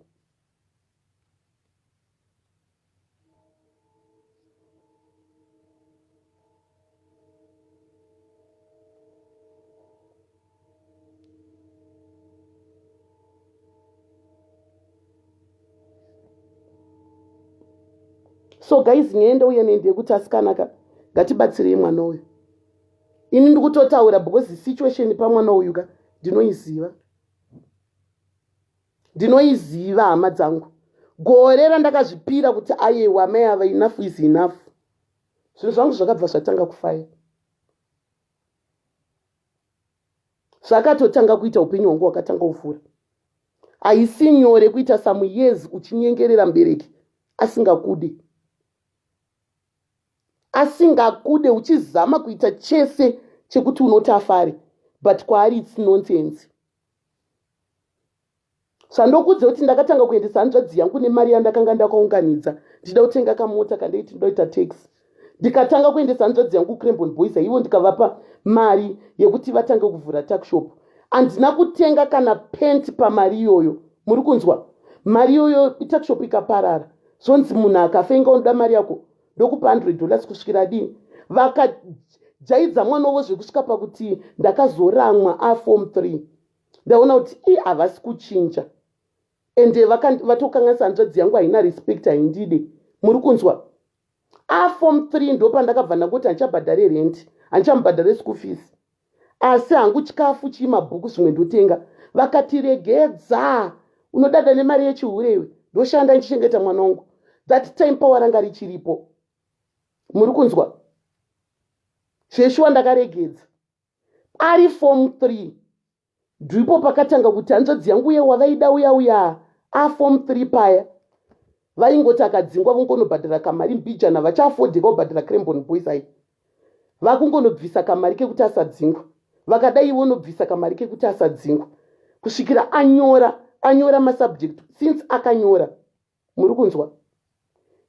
S1: So guys, nyaya ndauya nei ndeyekuti asikanaka, ngatibatsirei mwana uyu. Ini ndikutotaura because situation pamwana uyu ka ndinoiziva. Ndinoiziva hama dzangu. Gore randakazvipira kuti ayewa amai ava enough is enough. Zvinhu zvangu zvakabva zvatanga kufaya. Zvakatotanga kuita upenyu hwangu hwakatanga kuvhura. Haisi nyore kuita some years uchinyengerera mubereki asingakude. Asingakude uchizama kuita chese chekuti unoti afare but kwaari it's nonsense. Zvandokuudza kuti ndakatanga kuendesa hanzvadzi yangu nemari yandakanga ndakaunganidza ndichida kutenga kamota kandaiti ndoda kuita taxi. Ndikatanga kuendesa hanzvadzi yangu kuCrembon Boys ivo ndikavapa mari yekuti vatange kuvhura tuckshop. Handina kutenga kana pent pamari iyoyo. Muri kunzwa? Mari iyoyo tuckshop ikaparara. Zvonzi munhu akafa inga unoda mari yako ndokupa 100 dollars kusvikira adii. Vakajaidza mwana wavo zvekusvika pakuti ndakazoramwa aform 3. Ndaona kuti i havasi kuchinja ende vatokanganisa hanzvadzi yangu haina respect haindide. Muri kunzwa? Aform 3 ndopandakabva ndangoti handichabhadhare rent, handichamubhadhare school fees. Asi hangu chikafu chii mabhuku zvimwe ndotenga. Vakati regedza unodada nemari yechihure iwe. Ndoshanda ndichichengeta mwana wangu. That time power ranga richiripo. Muri kunzwa? Zveshuwa ndakaregedza. Ari form 3 ndipo pakatanga kuti hanzvadzi yangu uye wavaida uya uya aform 3 paya vaingoti akadzingwa vongonobhadhara kamari mbijana vachaafodheka kubhadhara Crembon Boys ai vakungonobvisa kamari kekuti asadzingwa vakadai vonobvisa kamari kekuti asadzingwa kusvikira anyora anyora masubject since akanyora Muri kunzwa?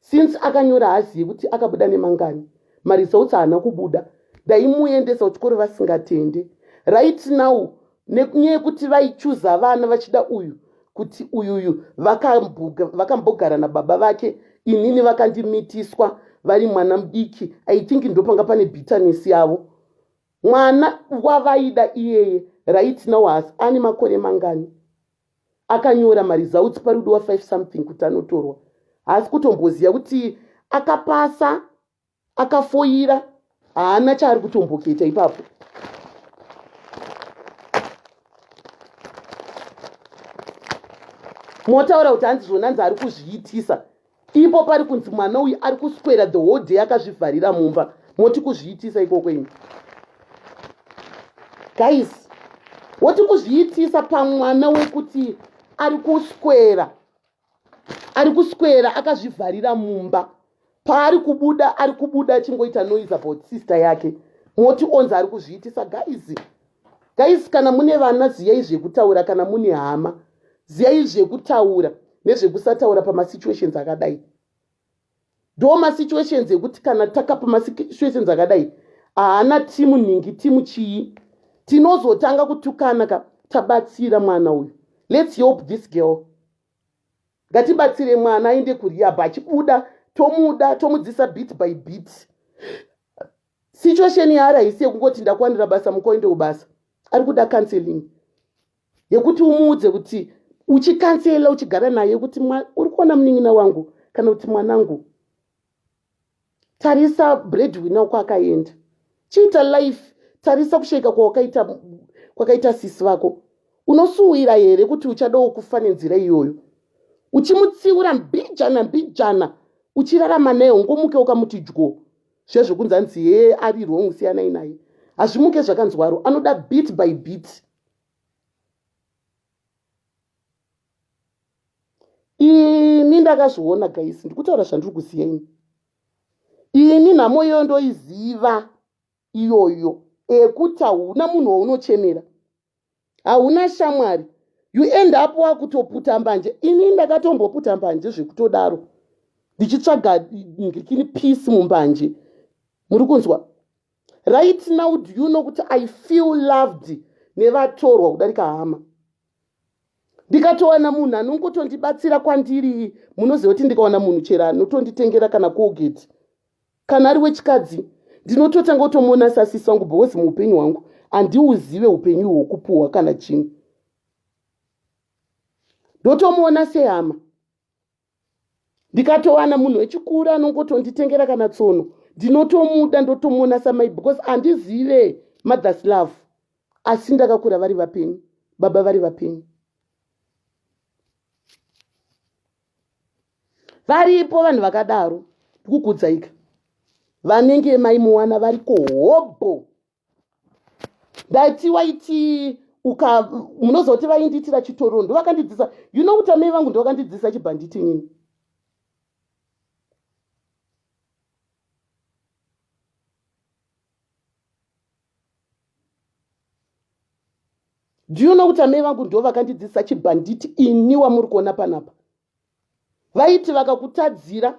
S1: Since akanyora haazive kuti akabuda nemangani. Maresults haana kubuda. Ndaimuendesa kuchikoro vasingatende. Right now nenyaya yekuti vaichuza vana vachida uyu kuti uyuyu vakambogara nababa vake inini vakandimitiswa vari mwana mudiki. I think ndopanga pane bitterness yavo. Mwana wavaida iyeye right now haasi ane makore mangani? Akanyora maresults parudiwa 5 something kuti anotorwa. Haasi kutomboziva kuti akapasa, akafoira, haana chaari kutomboketa ipapo. Motaura kuti hanzi zvonanzi ari kuzviitisa. Ipo pari kunzi mwana uyu ari kuswera the whole day akazvivharira mumba. Moti kuzviitisa ikoko imi. Guys, woti kuzviitisa pamwana wekuti ari kuswera. Ari kuswera akazvivharira mumba. Paari kubuda ari kubuda achingoita noise about sister yake. Moti onzi ari kuzviitisa guys. Guys kana mune vana ziyai zvekutaura kana mune hama ziyai zvekutaura nezvekusataura pamasituations akadai. Ndo masituations ekuti kana takapa masituations akadai haana timu nhingi timu chii tinozotanga kutukana ka tabatsira mwana uyu. Let's help this girl. Ngatibatsire mwana aende kurehab achibuda tomuda tomudzisa bit by bit. Situation yaari haisi yekungoti ndakwanira basa mukoende kubasa. Ari kuda counseling yekuti umuudze kuti Uchikansela uchigara naye kuti uri kuona munin'ina wangu kana kuti mwanangu. Tarisa breadwinner uko akaenda. Chiita life, tarisa kusheka kwawakaita kwakaita sisi vako. Unosuwira here kuti uchadawo kufa nenzira iyoyo? Uchimutsiura mbijana mbijana uchirarama naye ungomuke ukamuti dyo zviya zvekunzi hanzi hee ari wrong siyanai naye. Hazvimuke zvakanzwaro anoda bit by bit. Ini ndakazviona guys, ndikutaura zvandiri kuziva ini. Ini nhamo iyoyo ndoiziva iyoyo ekuti hauna munhu waunochemera, hauna shamwari, you end up wakutoputa mbanje. Ini ndakatomboputa mbanje zvekutodaro ndichitsvaga ngikini peace mumbanje. Muri kunzwa? Right now do you know kuti I feel loved nevatorwa kudarika hama. Ndikatowana munhu anongotondibatsira kwandiri, munoziva kuti ndikawana munhu chero anotonditengera kana Colgate, kana ari wechikadzi ndinototanga kutomuona sasisi vangu because muupenyu hwangu handiuzive upenyu hwokupuhwa kana chinhu, ndotomuona sehama. Ndikatowana munhu wechikuru anongotonditengera kana tsono ndinotomuda, ndotomuona samai because handizive mother's love, asi ndakakura vari vapenyu, baba vari vapenyu. Varipo vanhu vakadaro, ndikukudzaika vanenge maimuwana variko hobho. Ndati waiti uka munoziva kuti vaindiitira chitoro ndovakandidzisa, you know kuti amai vangu ndovakandidzisa chibhanditi inini. Do you know kuti amai vangu ndo vakandidzidzisa chibhanditi ini wamuri kuona panapa? Vaiti vakakutadzira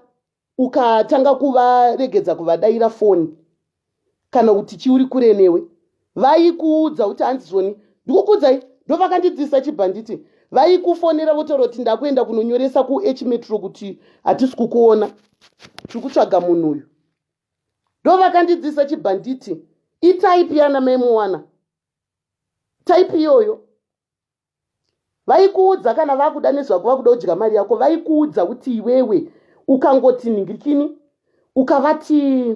S1: ukatanga kuvaregedza kuvadaira foni kana kuti chiuri kure newe, vaikuudza kuti hanzi zvoni ndikukuudzai, ndovakandidzidzisa chibhanditi. Vaikufonera votaura kuti ndakuenda kunonyoresa kuH Metro kuti hatisi kukuona, tiri kutsvaga munhu uyu. Ndovakandidzidzisa chibhanditi. Itype yana mai Moana, type iyoyo. Vaikuudza kana vakuda nezvako, vakuda kudya mari yako, vaikuudza kuti iwewe ukangoti nhingirikini, ukavati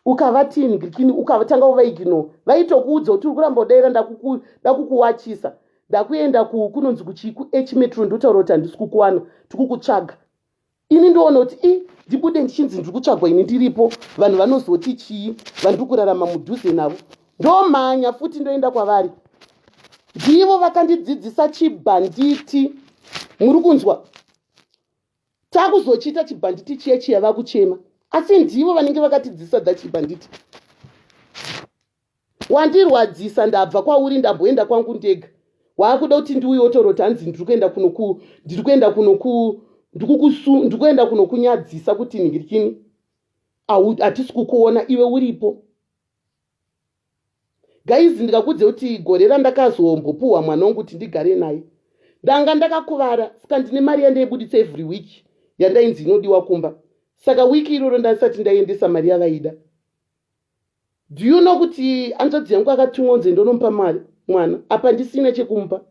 S1: ukavati nhingirikini, ukatanga kuvaignore, vaitokuudza kuti uri kuramba kudaira, ndakukuwachisa, ndakuenda kunonzi kuchii kuH Metro, ndotaura kuti handisi kukuwana, tikukutsvaga. Ini ndoona kuti i ndibude ndichinzi ndiri kutsvagwa ini ndiripo, vanhu vanozoti chii vandiri kurarama mudhuze navo. Ndomhanya futi ndoenda kwavari. Ndivo vakandidzidzisa chibhanditi. Muri kunzwa? Takuzochiita chibhanditi chiya chiya vakuchema, asi ndivo vanenge vakatidzidzisa dha chibhanditi. Wandirwadzisa, ndabva kwauri ndamboenda kwangu ndega, waakuda kuti ndiuye wotoroti hanzi ndiri kuenda kunoku ndiri kuenda kunoku ndikukusu ndikuenda kunokunyadzisa kuti ningirikini hatisi kukuona iwe uripo. Guys, ndikakuudze kuti gore randakazombopuhwa mwana wangu kuti ndigare naye, ndanga ndakakuvara, saka ndine mari yandaibuditsa every week yandainzi inodiwa kumba. Saka wiki iroro ndasati ndaendesa mari yavaida. Do you know kuti hanzvadzi yangu akatumwa kunzi ndonomupa mari mwana, apa ndisina chekumupa,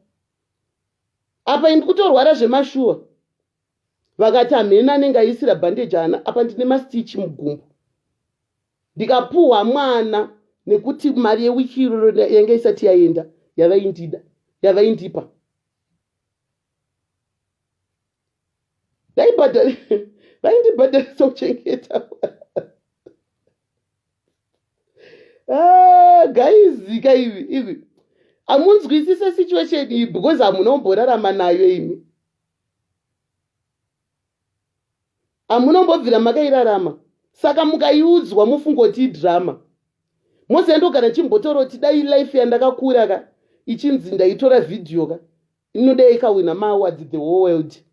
S1: apa indi kutorwara zvemashuwa. Vakati hamhena anenge aisira bandage ana, apa ndine mastitch mugumbo. Ndikapuhwa mwana nekuti mari yewiki iroro yanga isati yaenda yavaindida yavaindipa. Ndaibhadhara, vaindibhadharisa kuchengeta. Ah, guys ka ivi ivi hamunzwisise situation iyi because hamuna kumborarama nayo imi, hamuna kumbobvira makairarama, saka mukaiudzwa mufungoti idrama. Moziva ndogara ndichimbotaura kuti dai life yandakakura ka ichinzi ndaitora vhidhiyo ka, inodai ikawina maawards the whole world.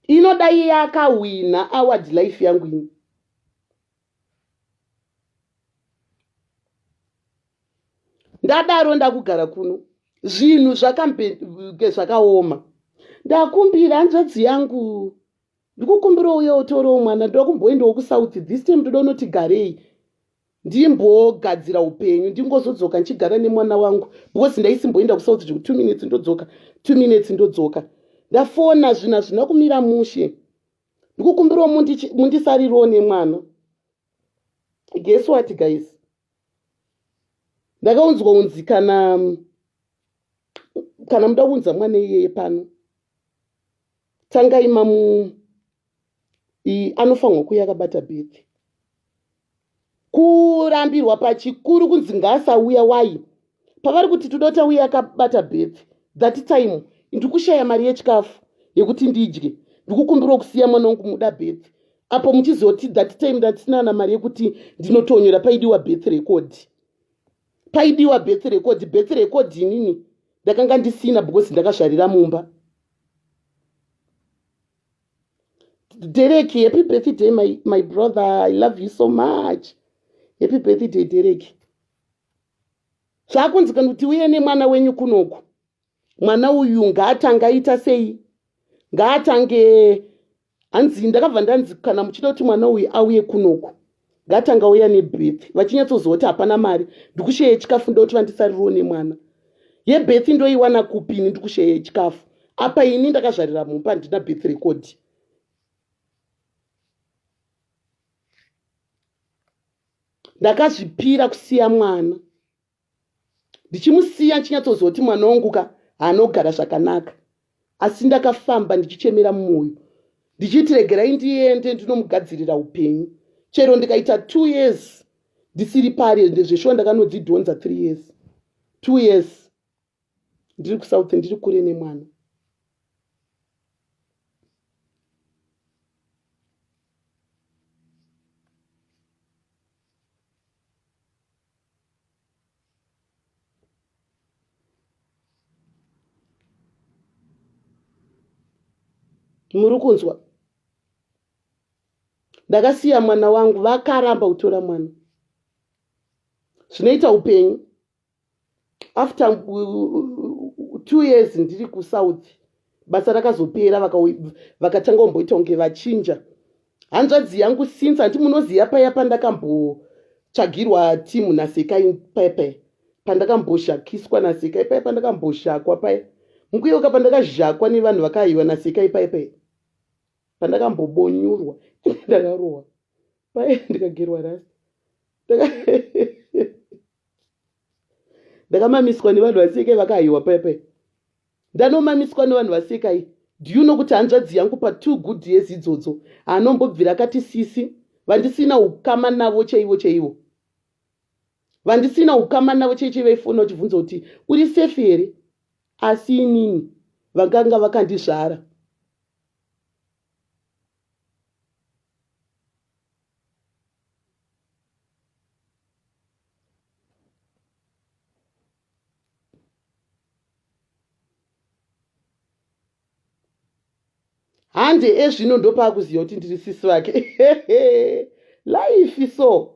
S1: Inodai yakawina award life yangu ini. Ndadaro ndakugara kuno. Zvinhu zvakambenge zvakaoma. Ndakumbira hanzvadzi yangu ndikukumbira uye utorewo mwana ndoda kumboendawo kusouth this time ndoda unoti garei ndimbogadzira upenyu ndingozodzoka ndichigara nemwana wangu because ndaisimboenda kusouth zveku two minutes ndodzoka two minutes ndodzoka ndafona zvinhu hazvina kumira mushe ndikukumbirawo mundisarirawo nemwana guess what guys ndakaunzwa unzi kana kana muda kuunza mwana iyeye pano tangai mamu anofanirwa kuuya akabata birth kurambirwa pachikuru kunzi ngaasauya wai pavari kuti toda kuti auye akabata birth that time ndikushaya mari yechikafu yekuti ndidye ndikukumbirwa kusiya mwana wangu muda birth apo muchizoti that time ndatisina na mari yekuti ndinotonyora paidiwa birth record paidiwa birth record birth record inini ndakanga ndisina because ndakazvarira mumba Derek, happy birthday my, my brother i love you so much happy birthday Derek zvakunzi kana kuti uye nemwana wenyu kunoku mwana uyu ngaatange aita sei ngaatange hanzi ndakabva ndanzi kana muchida kuti mwana uyu auye kunoku ngaatanga auya nebirth vachinyatsoziva kuti hapana mari ndikusheye chikafu ndoti vandisaririwo nemwana yebirth ndoiwana kupi ini ndikusheye chikafu apa ini ndakazvarira mumba handina birth record ndakazvipira kusiya mwana ndichimusiya ndichinyatsoziva kuti mwana wangu ka haanogara zvakanaka asi ndakafamba ndichichemera mumwoyo ndichiti regerai ndiende ndinomugadzirira upenyu chero ndikaita two years ndisiri pari ndezveshuwa ndakanodzidhonza three years two years ndiri kusouth ndiri kure nemwana muri kunzwa ndakasiya mwana wangu vakaramba kutora mwana zvinoita upenyu after two years ndiri kusouth basa rakazopera vakatanga kumboita kunge vachinja hanzvadzi yangu since hanti munoziva paya pandakambotsvagirwa timu nasekai paya paya pandakambozhakiswa nasekai paya pandakambozhakwa paya mukuyeuka pandakazhakwa nevanhu vakaiwa nasekai paya paya pandakambobonyurwa ndakarohwa paya ndikagerwa rasta ndakamamiswa nevanhu vasekai vakaiwa paya paya ndanomamiswa nevanhu vasekai do you know kuti hanzvadzi yangu patwo good years idzodzo haanombobvira akati sisi vandisina ukama navo chaivo chaivo vandisina ukama navo chaivo chaivo vaifona vachibvunza kuti uri safe here asi inini vakanga vakandizvara hande ezvino ndopaakuziva kuti ndiri sisi vake life so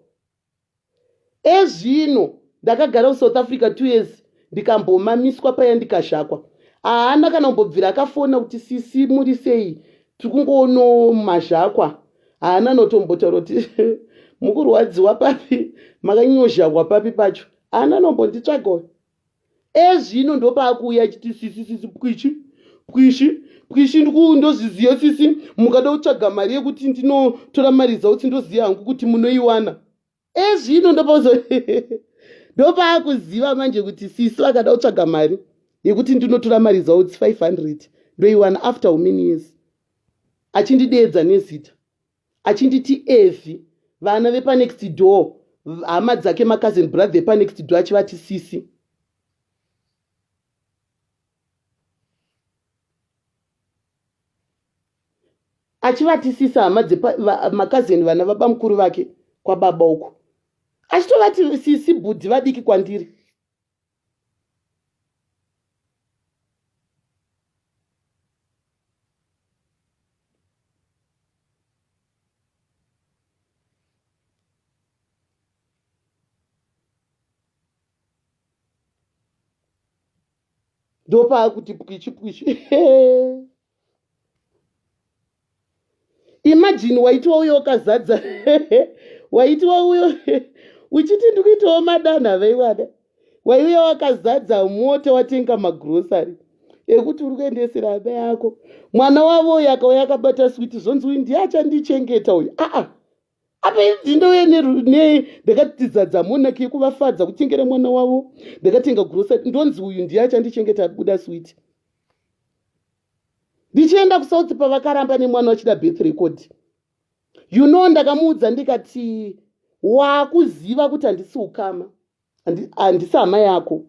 S1: ezvino ndakagara kusouth africa two years ndikambomamiswa paya ndikazhakwa haana kana kumbobvira akafona kuti sisi muri sei tiri kungoono mazhakwa haana notombotaura kuti mukurwadziwa papi makanyozhakwa papi pacho haana nombonditsvaga uyo ezvino ndopaakuuya achiti sisi sisi pwishi pwishi pwishi ndozviziva sisi mukada kutsvaga mari yekuti ndinotora mari dzautsi ndoziva hangu kuti munoiwana ezvino ndopazo ndopaakuziva manje kuti sisi vakada kutsvaga mari yekuti ndinotora mari dzautsi 500 ndoiwana after how many years achindideedza nezita achinditi Evi vana vepanext door hama dzake macousin brother epanext door achivati sisi achivati sisi hama dzemakazeni vana vabamukuru vake kwababa uko achitovati sisi bhudhi vadiki kwandiri Ndopaakuti pwichi pwichi. Imagine waiti wauya wakazadza waiti wauya uchiti ndikuitawo madanha vaiwada waiuya wakazadza mota watenga magrosary ekuti uri kuendesera amai ako mwana wavo uyo akauya akabata switi zvonzi uyu ndiye achandichengeta uyu aa apa ndouya ndakatizadza monaki yekuvafadza kutengera mwana wavo ndakatenga grosary ndonzi uyu ndiye achandichengeta abuda switi ndichienda kusouth pavakaramba nemwana vachida birth record you know ndakamuudza ndikati wakuziva kuti handisi ukama handisi hama yako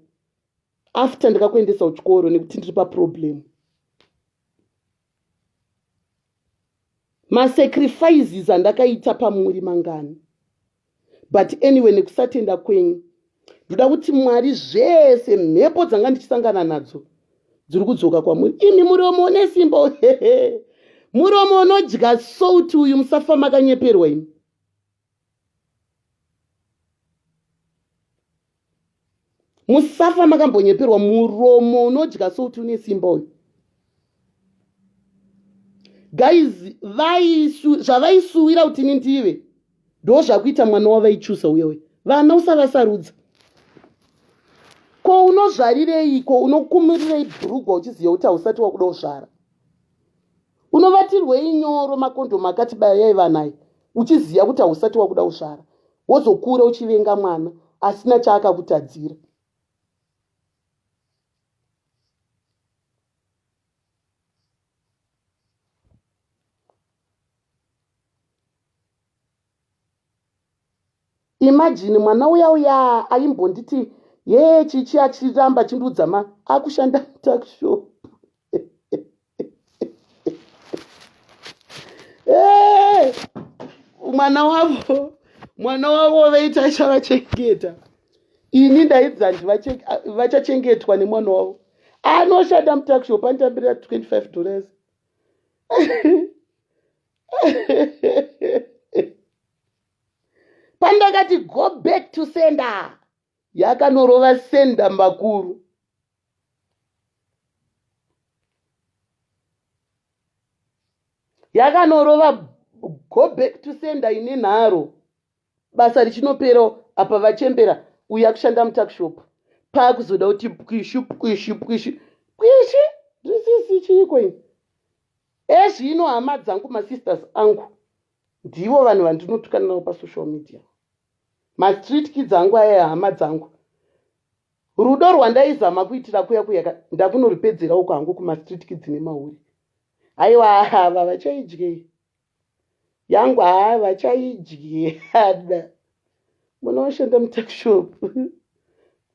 S1: after ndikakuendesa kuchikoro nekuti ndiri paproblem masacrifices andakaita pamuri mangani but anyway nekusatenda kwenyu ndoda kuti mwari zvese mhepo dzanga ndichisangana nadzo dziri kudzoka kwamuri imi muromo une simba hehe muromo unodya salt uyu musafa makanyeperwa imi musafa makambonyeperwa muromo unodya salt une simba uyu guys zvavaisuwira kuti ini ndive ndozvakuita mwana wavaichusa uya uya vana usavasarudza ko unozvarireiko unokumirirei bhurugwa uchiziva kuti hausati wakuda kuzvara unovatirwei nyoro makondomu akati bayai vanai uchiziva kuti hausati wakuda kuzvara wozokura uchivenga mwana asina chaakakutadzira Imagine mwana uya uya aimbonditi yee chichi achiramba achindiudza ma akushanda mutakshop eh, mwana wavo mwana wavo vaiti achavachengeta ini ndaidza vachachengetwa nemwana wavo anoshanda mutakshop anotambira 25 dollars pandakati go back to sender yakanorova sender makuru yakanorova go back to sender ine nharo basa richinopera apa vachembera uyu akushanda mutakshop paakuzoda kuti pwishu pwishu pwishu pwishi zvisisi chiiko ini ezvino hama dzangu masisters angu ndivo vanhu vandinotukana navo pasocial media mastreet kids angu aya hama dzangu rudo rwandaizama kuitira kuya kuya ndakunoripedzera uko hangu kumastreet kids nemahure aiwa ava vachaidyei yangu haa vachaidyada munoshanda mutakshop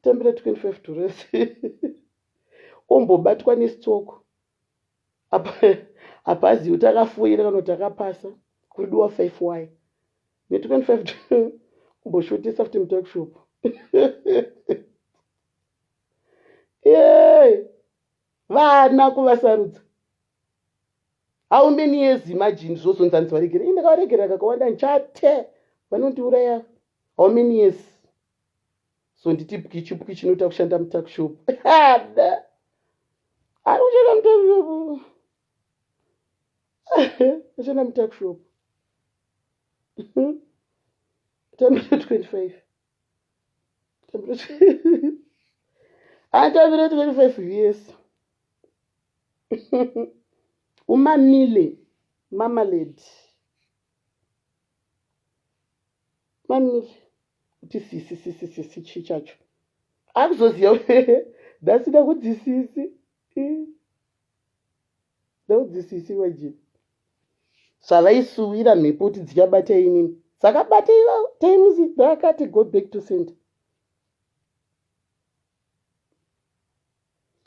S1: tambira 25 dollars ombobatwa nestroke apa apa azivi kuti akafoira kana kuti akapasa kuridiwa 5 y ne 25 kumboshotesa futi mutakshop yey vana kuvasarudza how many years imagine zvozonzi hanzi varegere ii ndakavaregerera kakawanda ndichate vanondiuraya how many years so nditi pwichi pwichi inoita kushanda mutakshop ada ari kushanda mutakshop ashanda mutakshop tambira 25 atambira 25 years umamile mamalady mamile kuti sisi sisi sisi chii chacho akuzoziva ndasida kuti sisi ndaudzi sisi vajini zvavaisuwira mhepo kuti dzichabata inini dzakabata ivavo times ndakati go back to center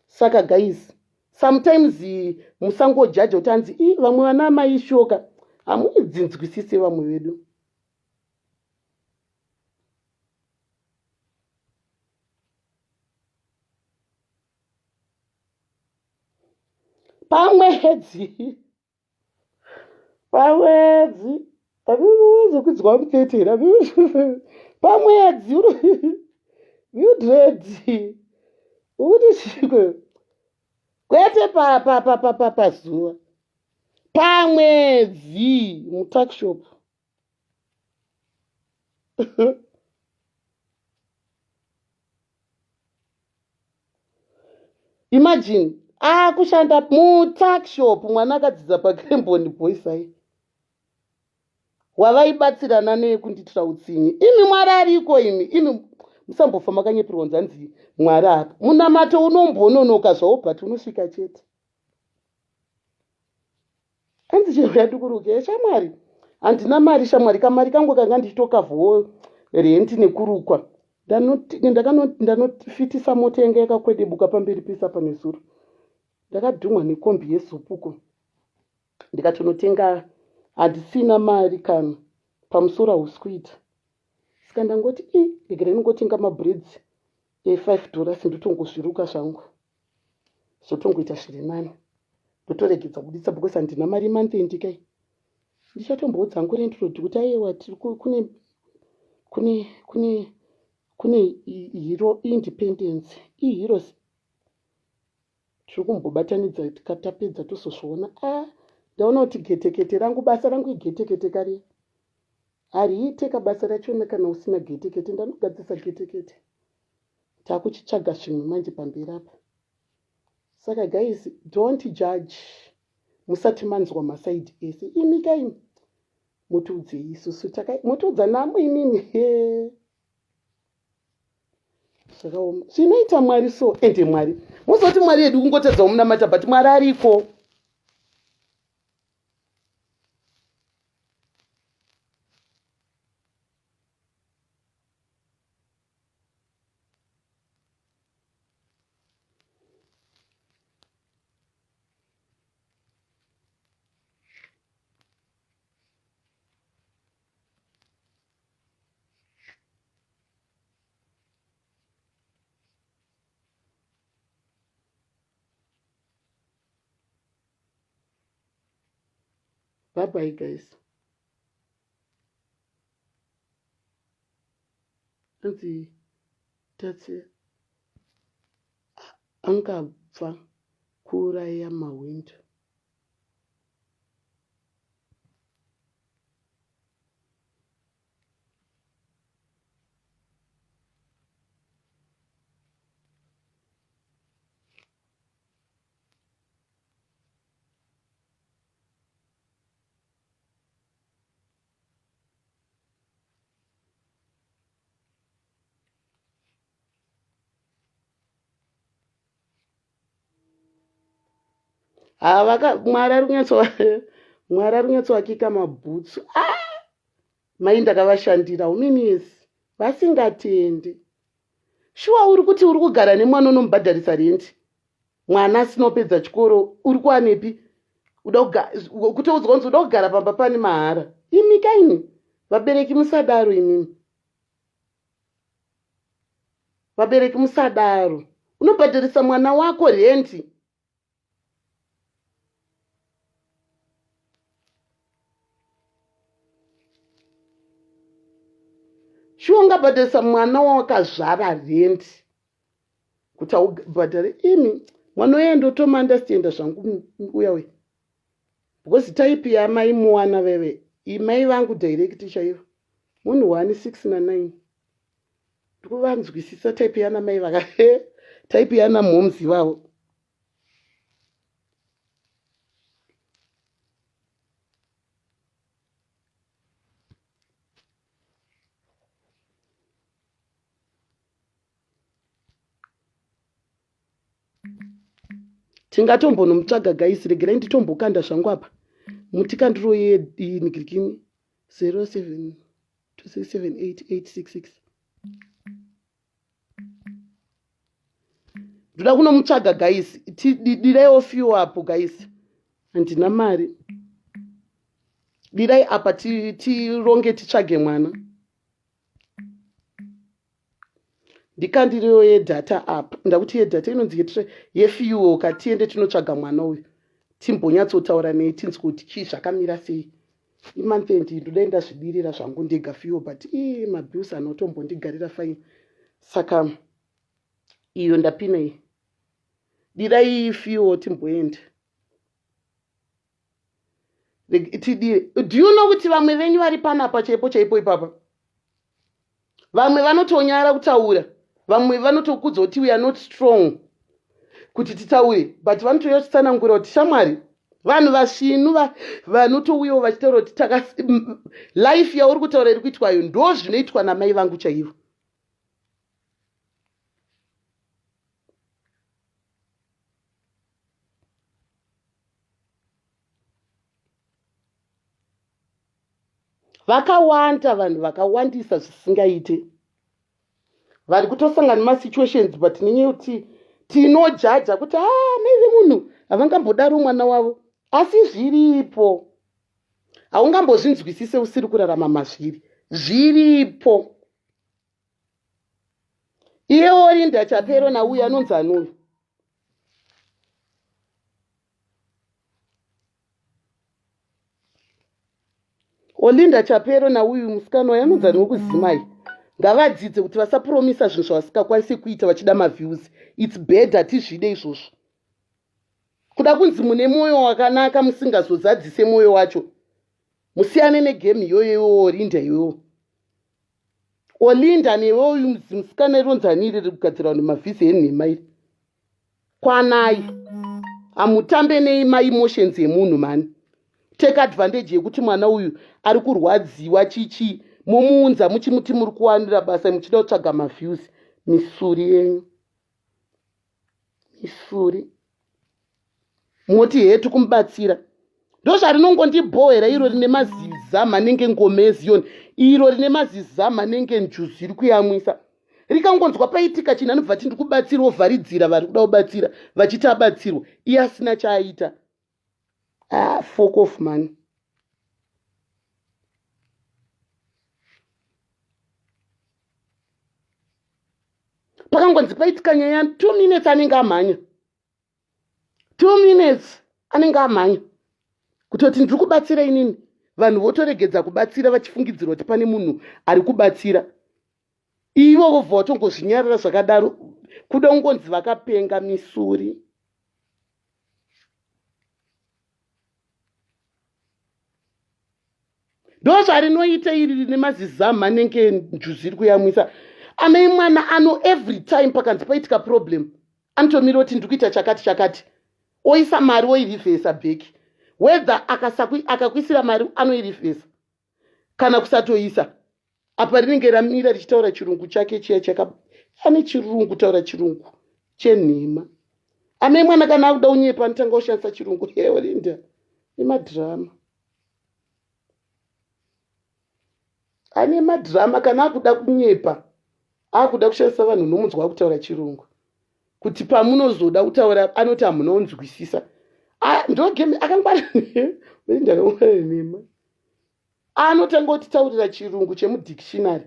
S1: saka guys sometimes musangojaja kuti hanzi i vamwe vana amai shoka hamuidzinzwisise vamwe vedu pamwedzi pamwedzi azokudzwa mupete here pamwedzi mildred ukuti chiko Kwete pazuva. Pamwedzi mutuckshop. Imagine akushanda mutuckshop mwana akadzidza paCremboni Boys High. Wavaibatsirana neyekundiitira utsinye. Imi Mwari ariko imi. Imi musambofa makanyeperwa kunzi hanzi Mwari apa. Munamato unombononoka zvawo but unosvika chete. Hanzi chero yadikuruke shamwari. Handina mari shamwari kamari kangu kanga ndichitokavhuwo rent nekurukwa. Ndanofitisa mota yanga yakakwedebuka pamberi pese apa nezuro. Ndakadhumwa nekombi yezupuko. Ndikatonotenga handisina mari kana pamusoro hausi kuita. Saka ndangoti i regerai ndingotenga mabraids e5 dollars ndotongozviruka zvangu. Zvotongoita zviri nani. Ndotoregedza kubuditsa because handina mari month end kai. Ndichatomboudza hangu landlord kuti ayewa tiri kune kune kune kune hero independence iheroes Tiri kumbobatanidza tapedza tozozviona. Ah, ndaona kuti getekete rangu basa rangu igetekete kariya. Hariite kabasa rachona kana usina getekete. Ndanogadzisa getekete. Takuchitsvaga zvimwe manje pamberi apa. Saka guys, don't judge musati manzwa masaidi ese. Imi kaimi mutiudzei isusu takai motiudza namo imimi hee. Zvakaoma zvinoita Mwari so ende Mwari mozoti Mwari yedu kungotadza kumunamata but Mwari ariko. Bye bye guys. Anzi tatsi angabva kuuraya mahwindo. Haa mwari ari kunyatso mwari ari kunyatsovakika mabhutsu ah! Mai ndakavashandira how many years vasingatendi. Shuwa uri kuti uri kugara nemwana unomubhadharisa rent mwana asina kupedza chikoro uri kuwanepi kutoudzwa kunzi uda kugara pamba pani mahara imi kaini vabereki musadaro imimi vabereki musadaro unobhadharisa mwana wako rent Shuwa ungabhadharisa mwana wawakazvara rent kuti aubhadhare imi mwana uye ndotomuunderstanda zvangu uya uya because type yamai muwana veve imai vangu direct chaivo munhu one six nanine ndikuvanzwisisa type yana mai vaka type yana moms ivavo Tingatombonomutsvaga guys, regerai nditombokanda zvangu apa. Mutikandiro yenigirikini 07 2678866. Ndoda kunomutsvaga guys, direiwo few apo guys. Handina mari. Dirai apa tironge titsvage mwana. Ndikandirewo yedata apa ndakuti yedata inonzi yefuel ka tiende tinotsvaga mwana uyu timbonyatsotaura nei tinzwe kuti chii zvakamira sei imonth end ndodai ndazvidirira zvangu ndega fuel but ii mabills anotombondigarira fine saka iyo ndapina iyi. Dirai fiwo timboenda. Tidire. Do you know kuti vamwe venyu vari panapa chaipo chaipo ipapa? Vamwe vanotonyara kutaura. Vamwe vanotokudza kuti we are not strong kuti titaure, but vanotouya vachitsanangura kuti shamwari, vanhu vasvinu vanotouyawo vachitaura kuti taka life yauri kutaura iri kuitwayo ndo zvinoitwa namai vangu chaivo. Vakawanda vanhu vakawandisa zvisingaite vari kutosangana nemasituations, but nenyaya yekuti tinojaja kuti a ah, mai vemunhu havangambodaro mwana wavo, asi zviripo. Haungambozvinzwisise usiri kurarama mazviri. Zviripo. Iye Olinda Chapero nauyu anonzi anuyu. Olinda Chapero nauyu musikana uyu anonzi ani wekuzimai. Ngavadzidze kuti vasapromisa zvinhu zvavasingakwanisi kuita vachida maviews. It's bad, hatizvide izvozvo. Kuda kunzi mune mwoyo wakanaka musingazozadzise mwoyo wacho. Musiyane negame iyoyo iwewe Olinda iwewe. Olinda newe uyu musikana ironzi ani iri kugadzira vanhu mavhizi enhema iri. Kwanai. Hamutambe nei maemotions emunhu mani. Take advantage yekuti mwana uyu ari kurwadziwa chichi momuunza muchimuti muri kuwanira basa muchida kutsvaga maviews. Misuri yenyu. Misuri. Moti hetu kumubatsira. Ndozvarinongondibhohera iro rine mazizama anenge ngoma eziyoni, iro rine mazizama anenge njuzu iri kuyamwisa. Rikangonzwa paitika chinhu anobva ati ndikubatsira, ovharidzira vari kuda kubatsira vachiti abatsirwa iye asina chaaita. Ah, fuck off man. Pakangonzi paitika nyaya 2 minutes anenge amhanya. 2 minutes anenge amhanya kutoti ndiri kubatsira inini. Vanhu votoregedza kubatsira vachifungidzirwa kuti pane munhu ari kubatsira. Ivo vobva vatongozvinyarara zvakadaro, kuda kungonzi vakapenga. Misuri. Ndozvarinoita iri rine mazizamu anenge njuzu iri kuyamwisa. Amai mwana ano every time pakanzi paitika problem anotomira kuti ndiri kuita chakati chakati, oisa mari oirivhesa back. Whether akakuisira mari anoirivhesa kana kusatoisa. Apa rinenge ramira richitaura chirungu chake chiya chaka ane chirungu, taura chirungu chenhema. Amai mwana kana akuda unyepa anotanga kushandisa chirungu. Hewo Linda nemadhirama. Ane madhirama kana akuda kunyepa, akuda kushandisa vanhu nomunzwa akutaura chirungu. Kuti pamunozoda kutaura anoti hamunonzwisisa. Ndo game akangwara. Linda akangwara nhema. Anotanga kutitaurira chirungu chemudictionary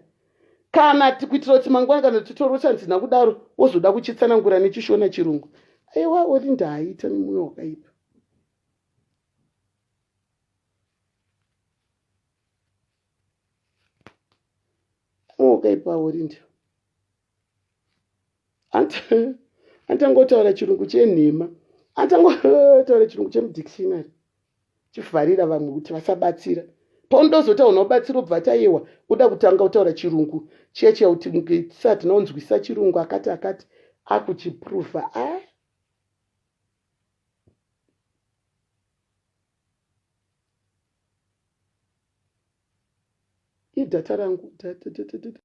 S1: kana kuitira kuti mangwana kana titorota ndina kudaro wozoda kuchitsanangura nechishona chirungu. Aiwa Olinda haaita nemwoyo wakaipa. Mwoyo wakaipa Olinda. Antangotaura chirungu chenhema, antangotaura chirungu chemudictionary, chivharira vamwe kuti vasabatsira. Paunoda unozotaura ubatsiro ubva tayewa uda kutanga kutaura chirungu chiya chiya kuti tisati tinonzwisa chirungu akati akati akuchiprova. Ah. Idata rangu.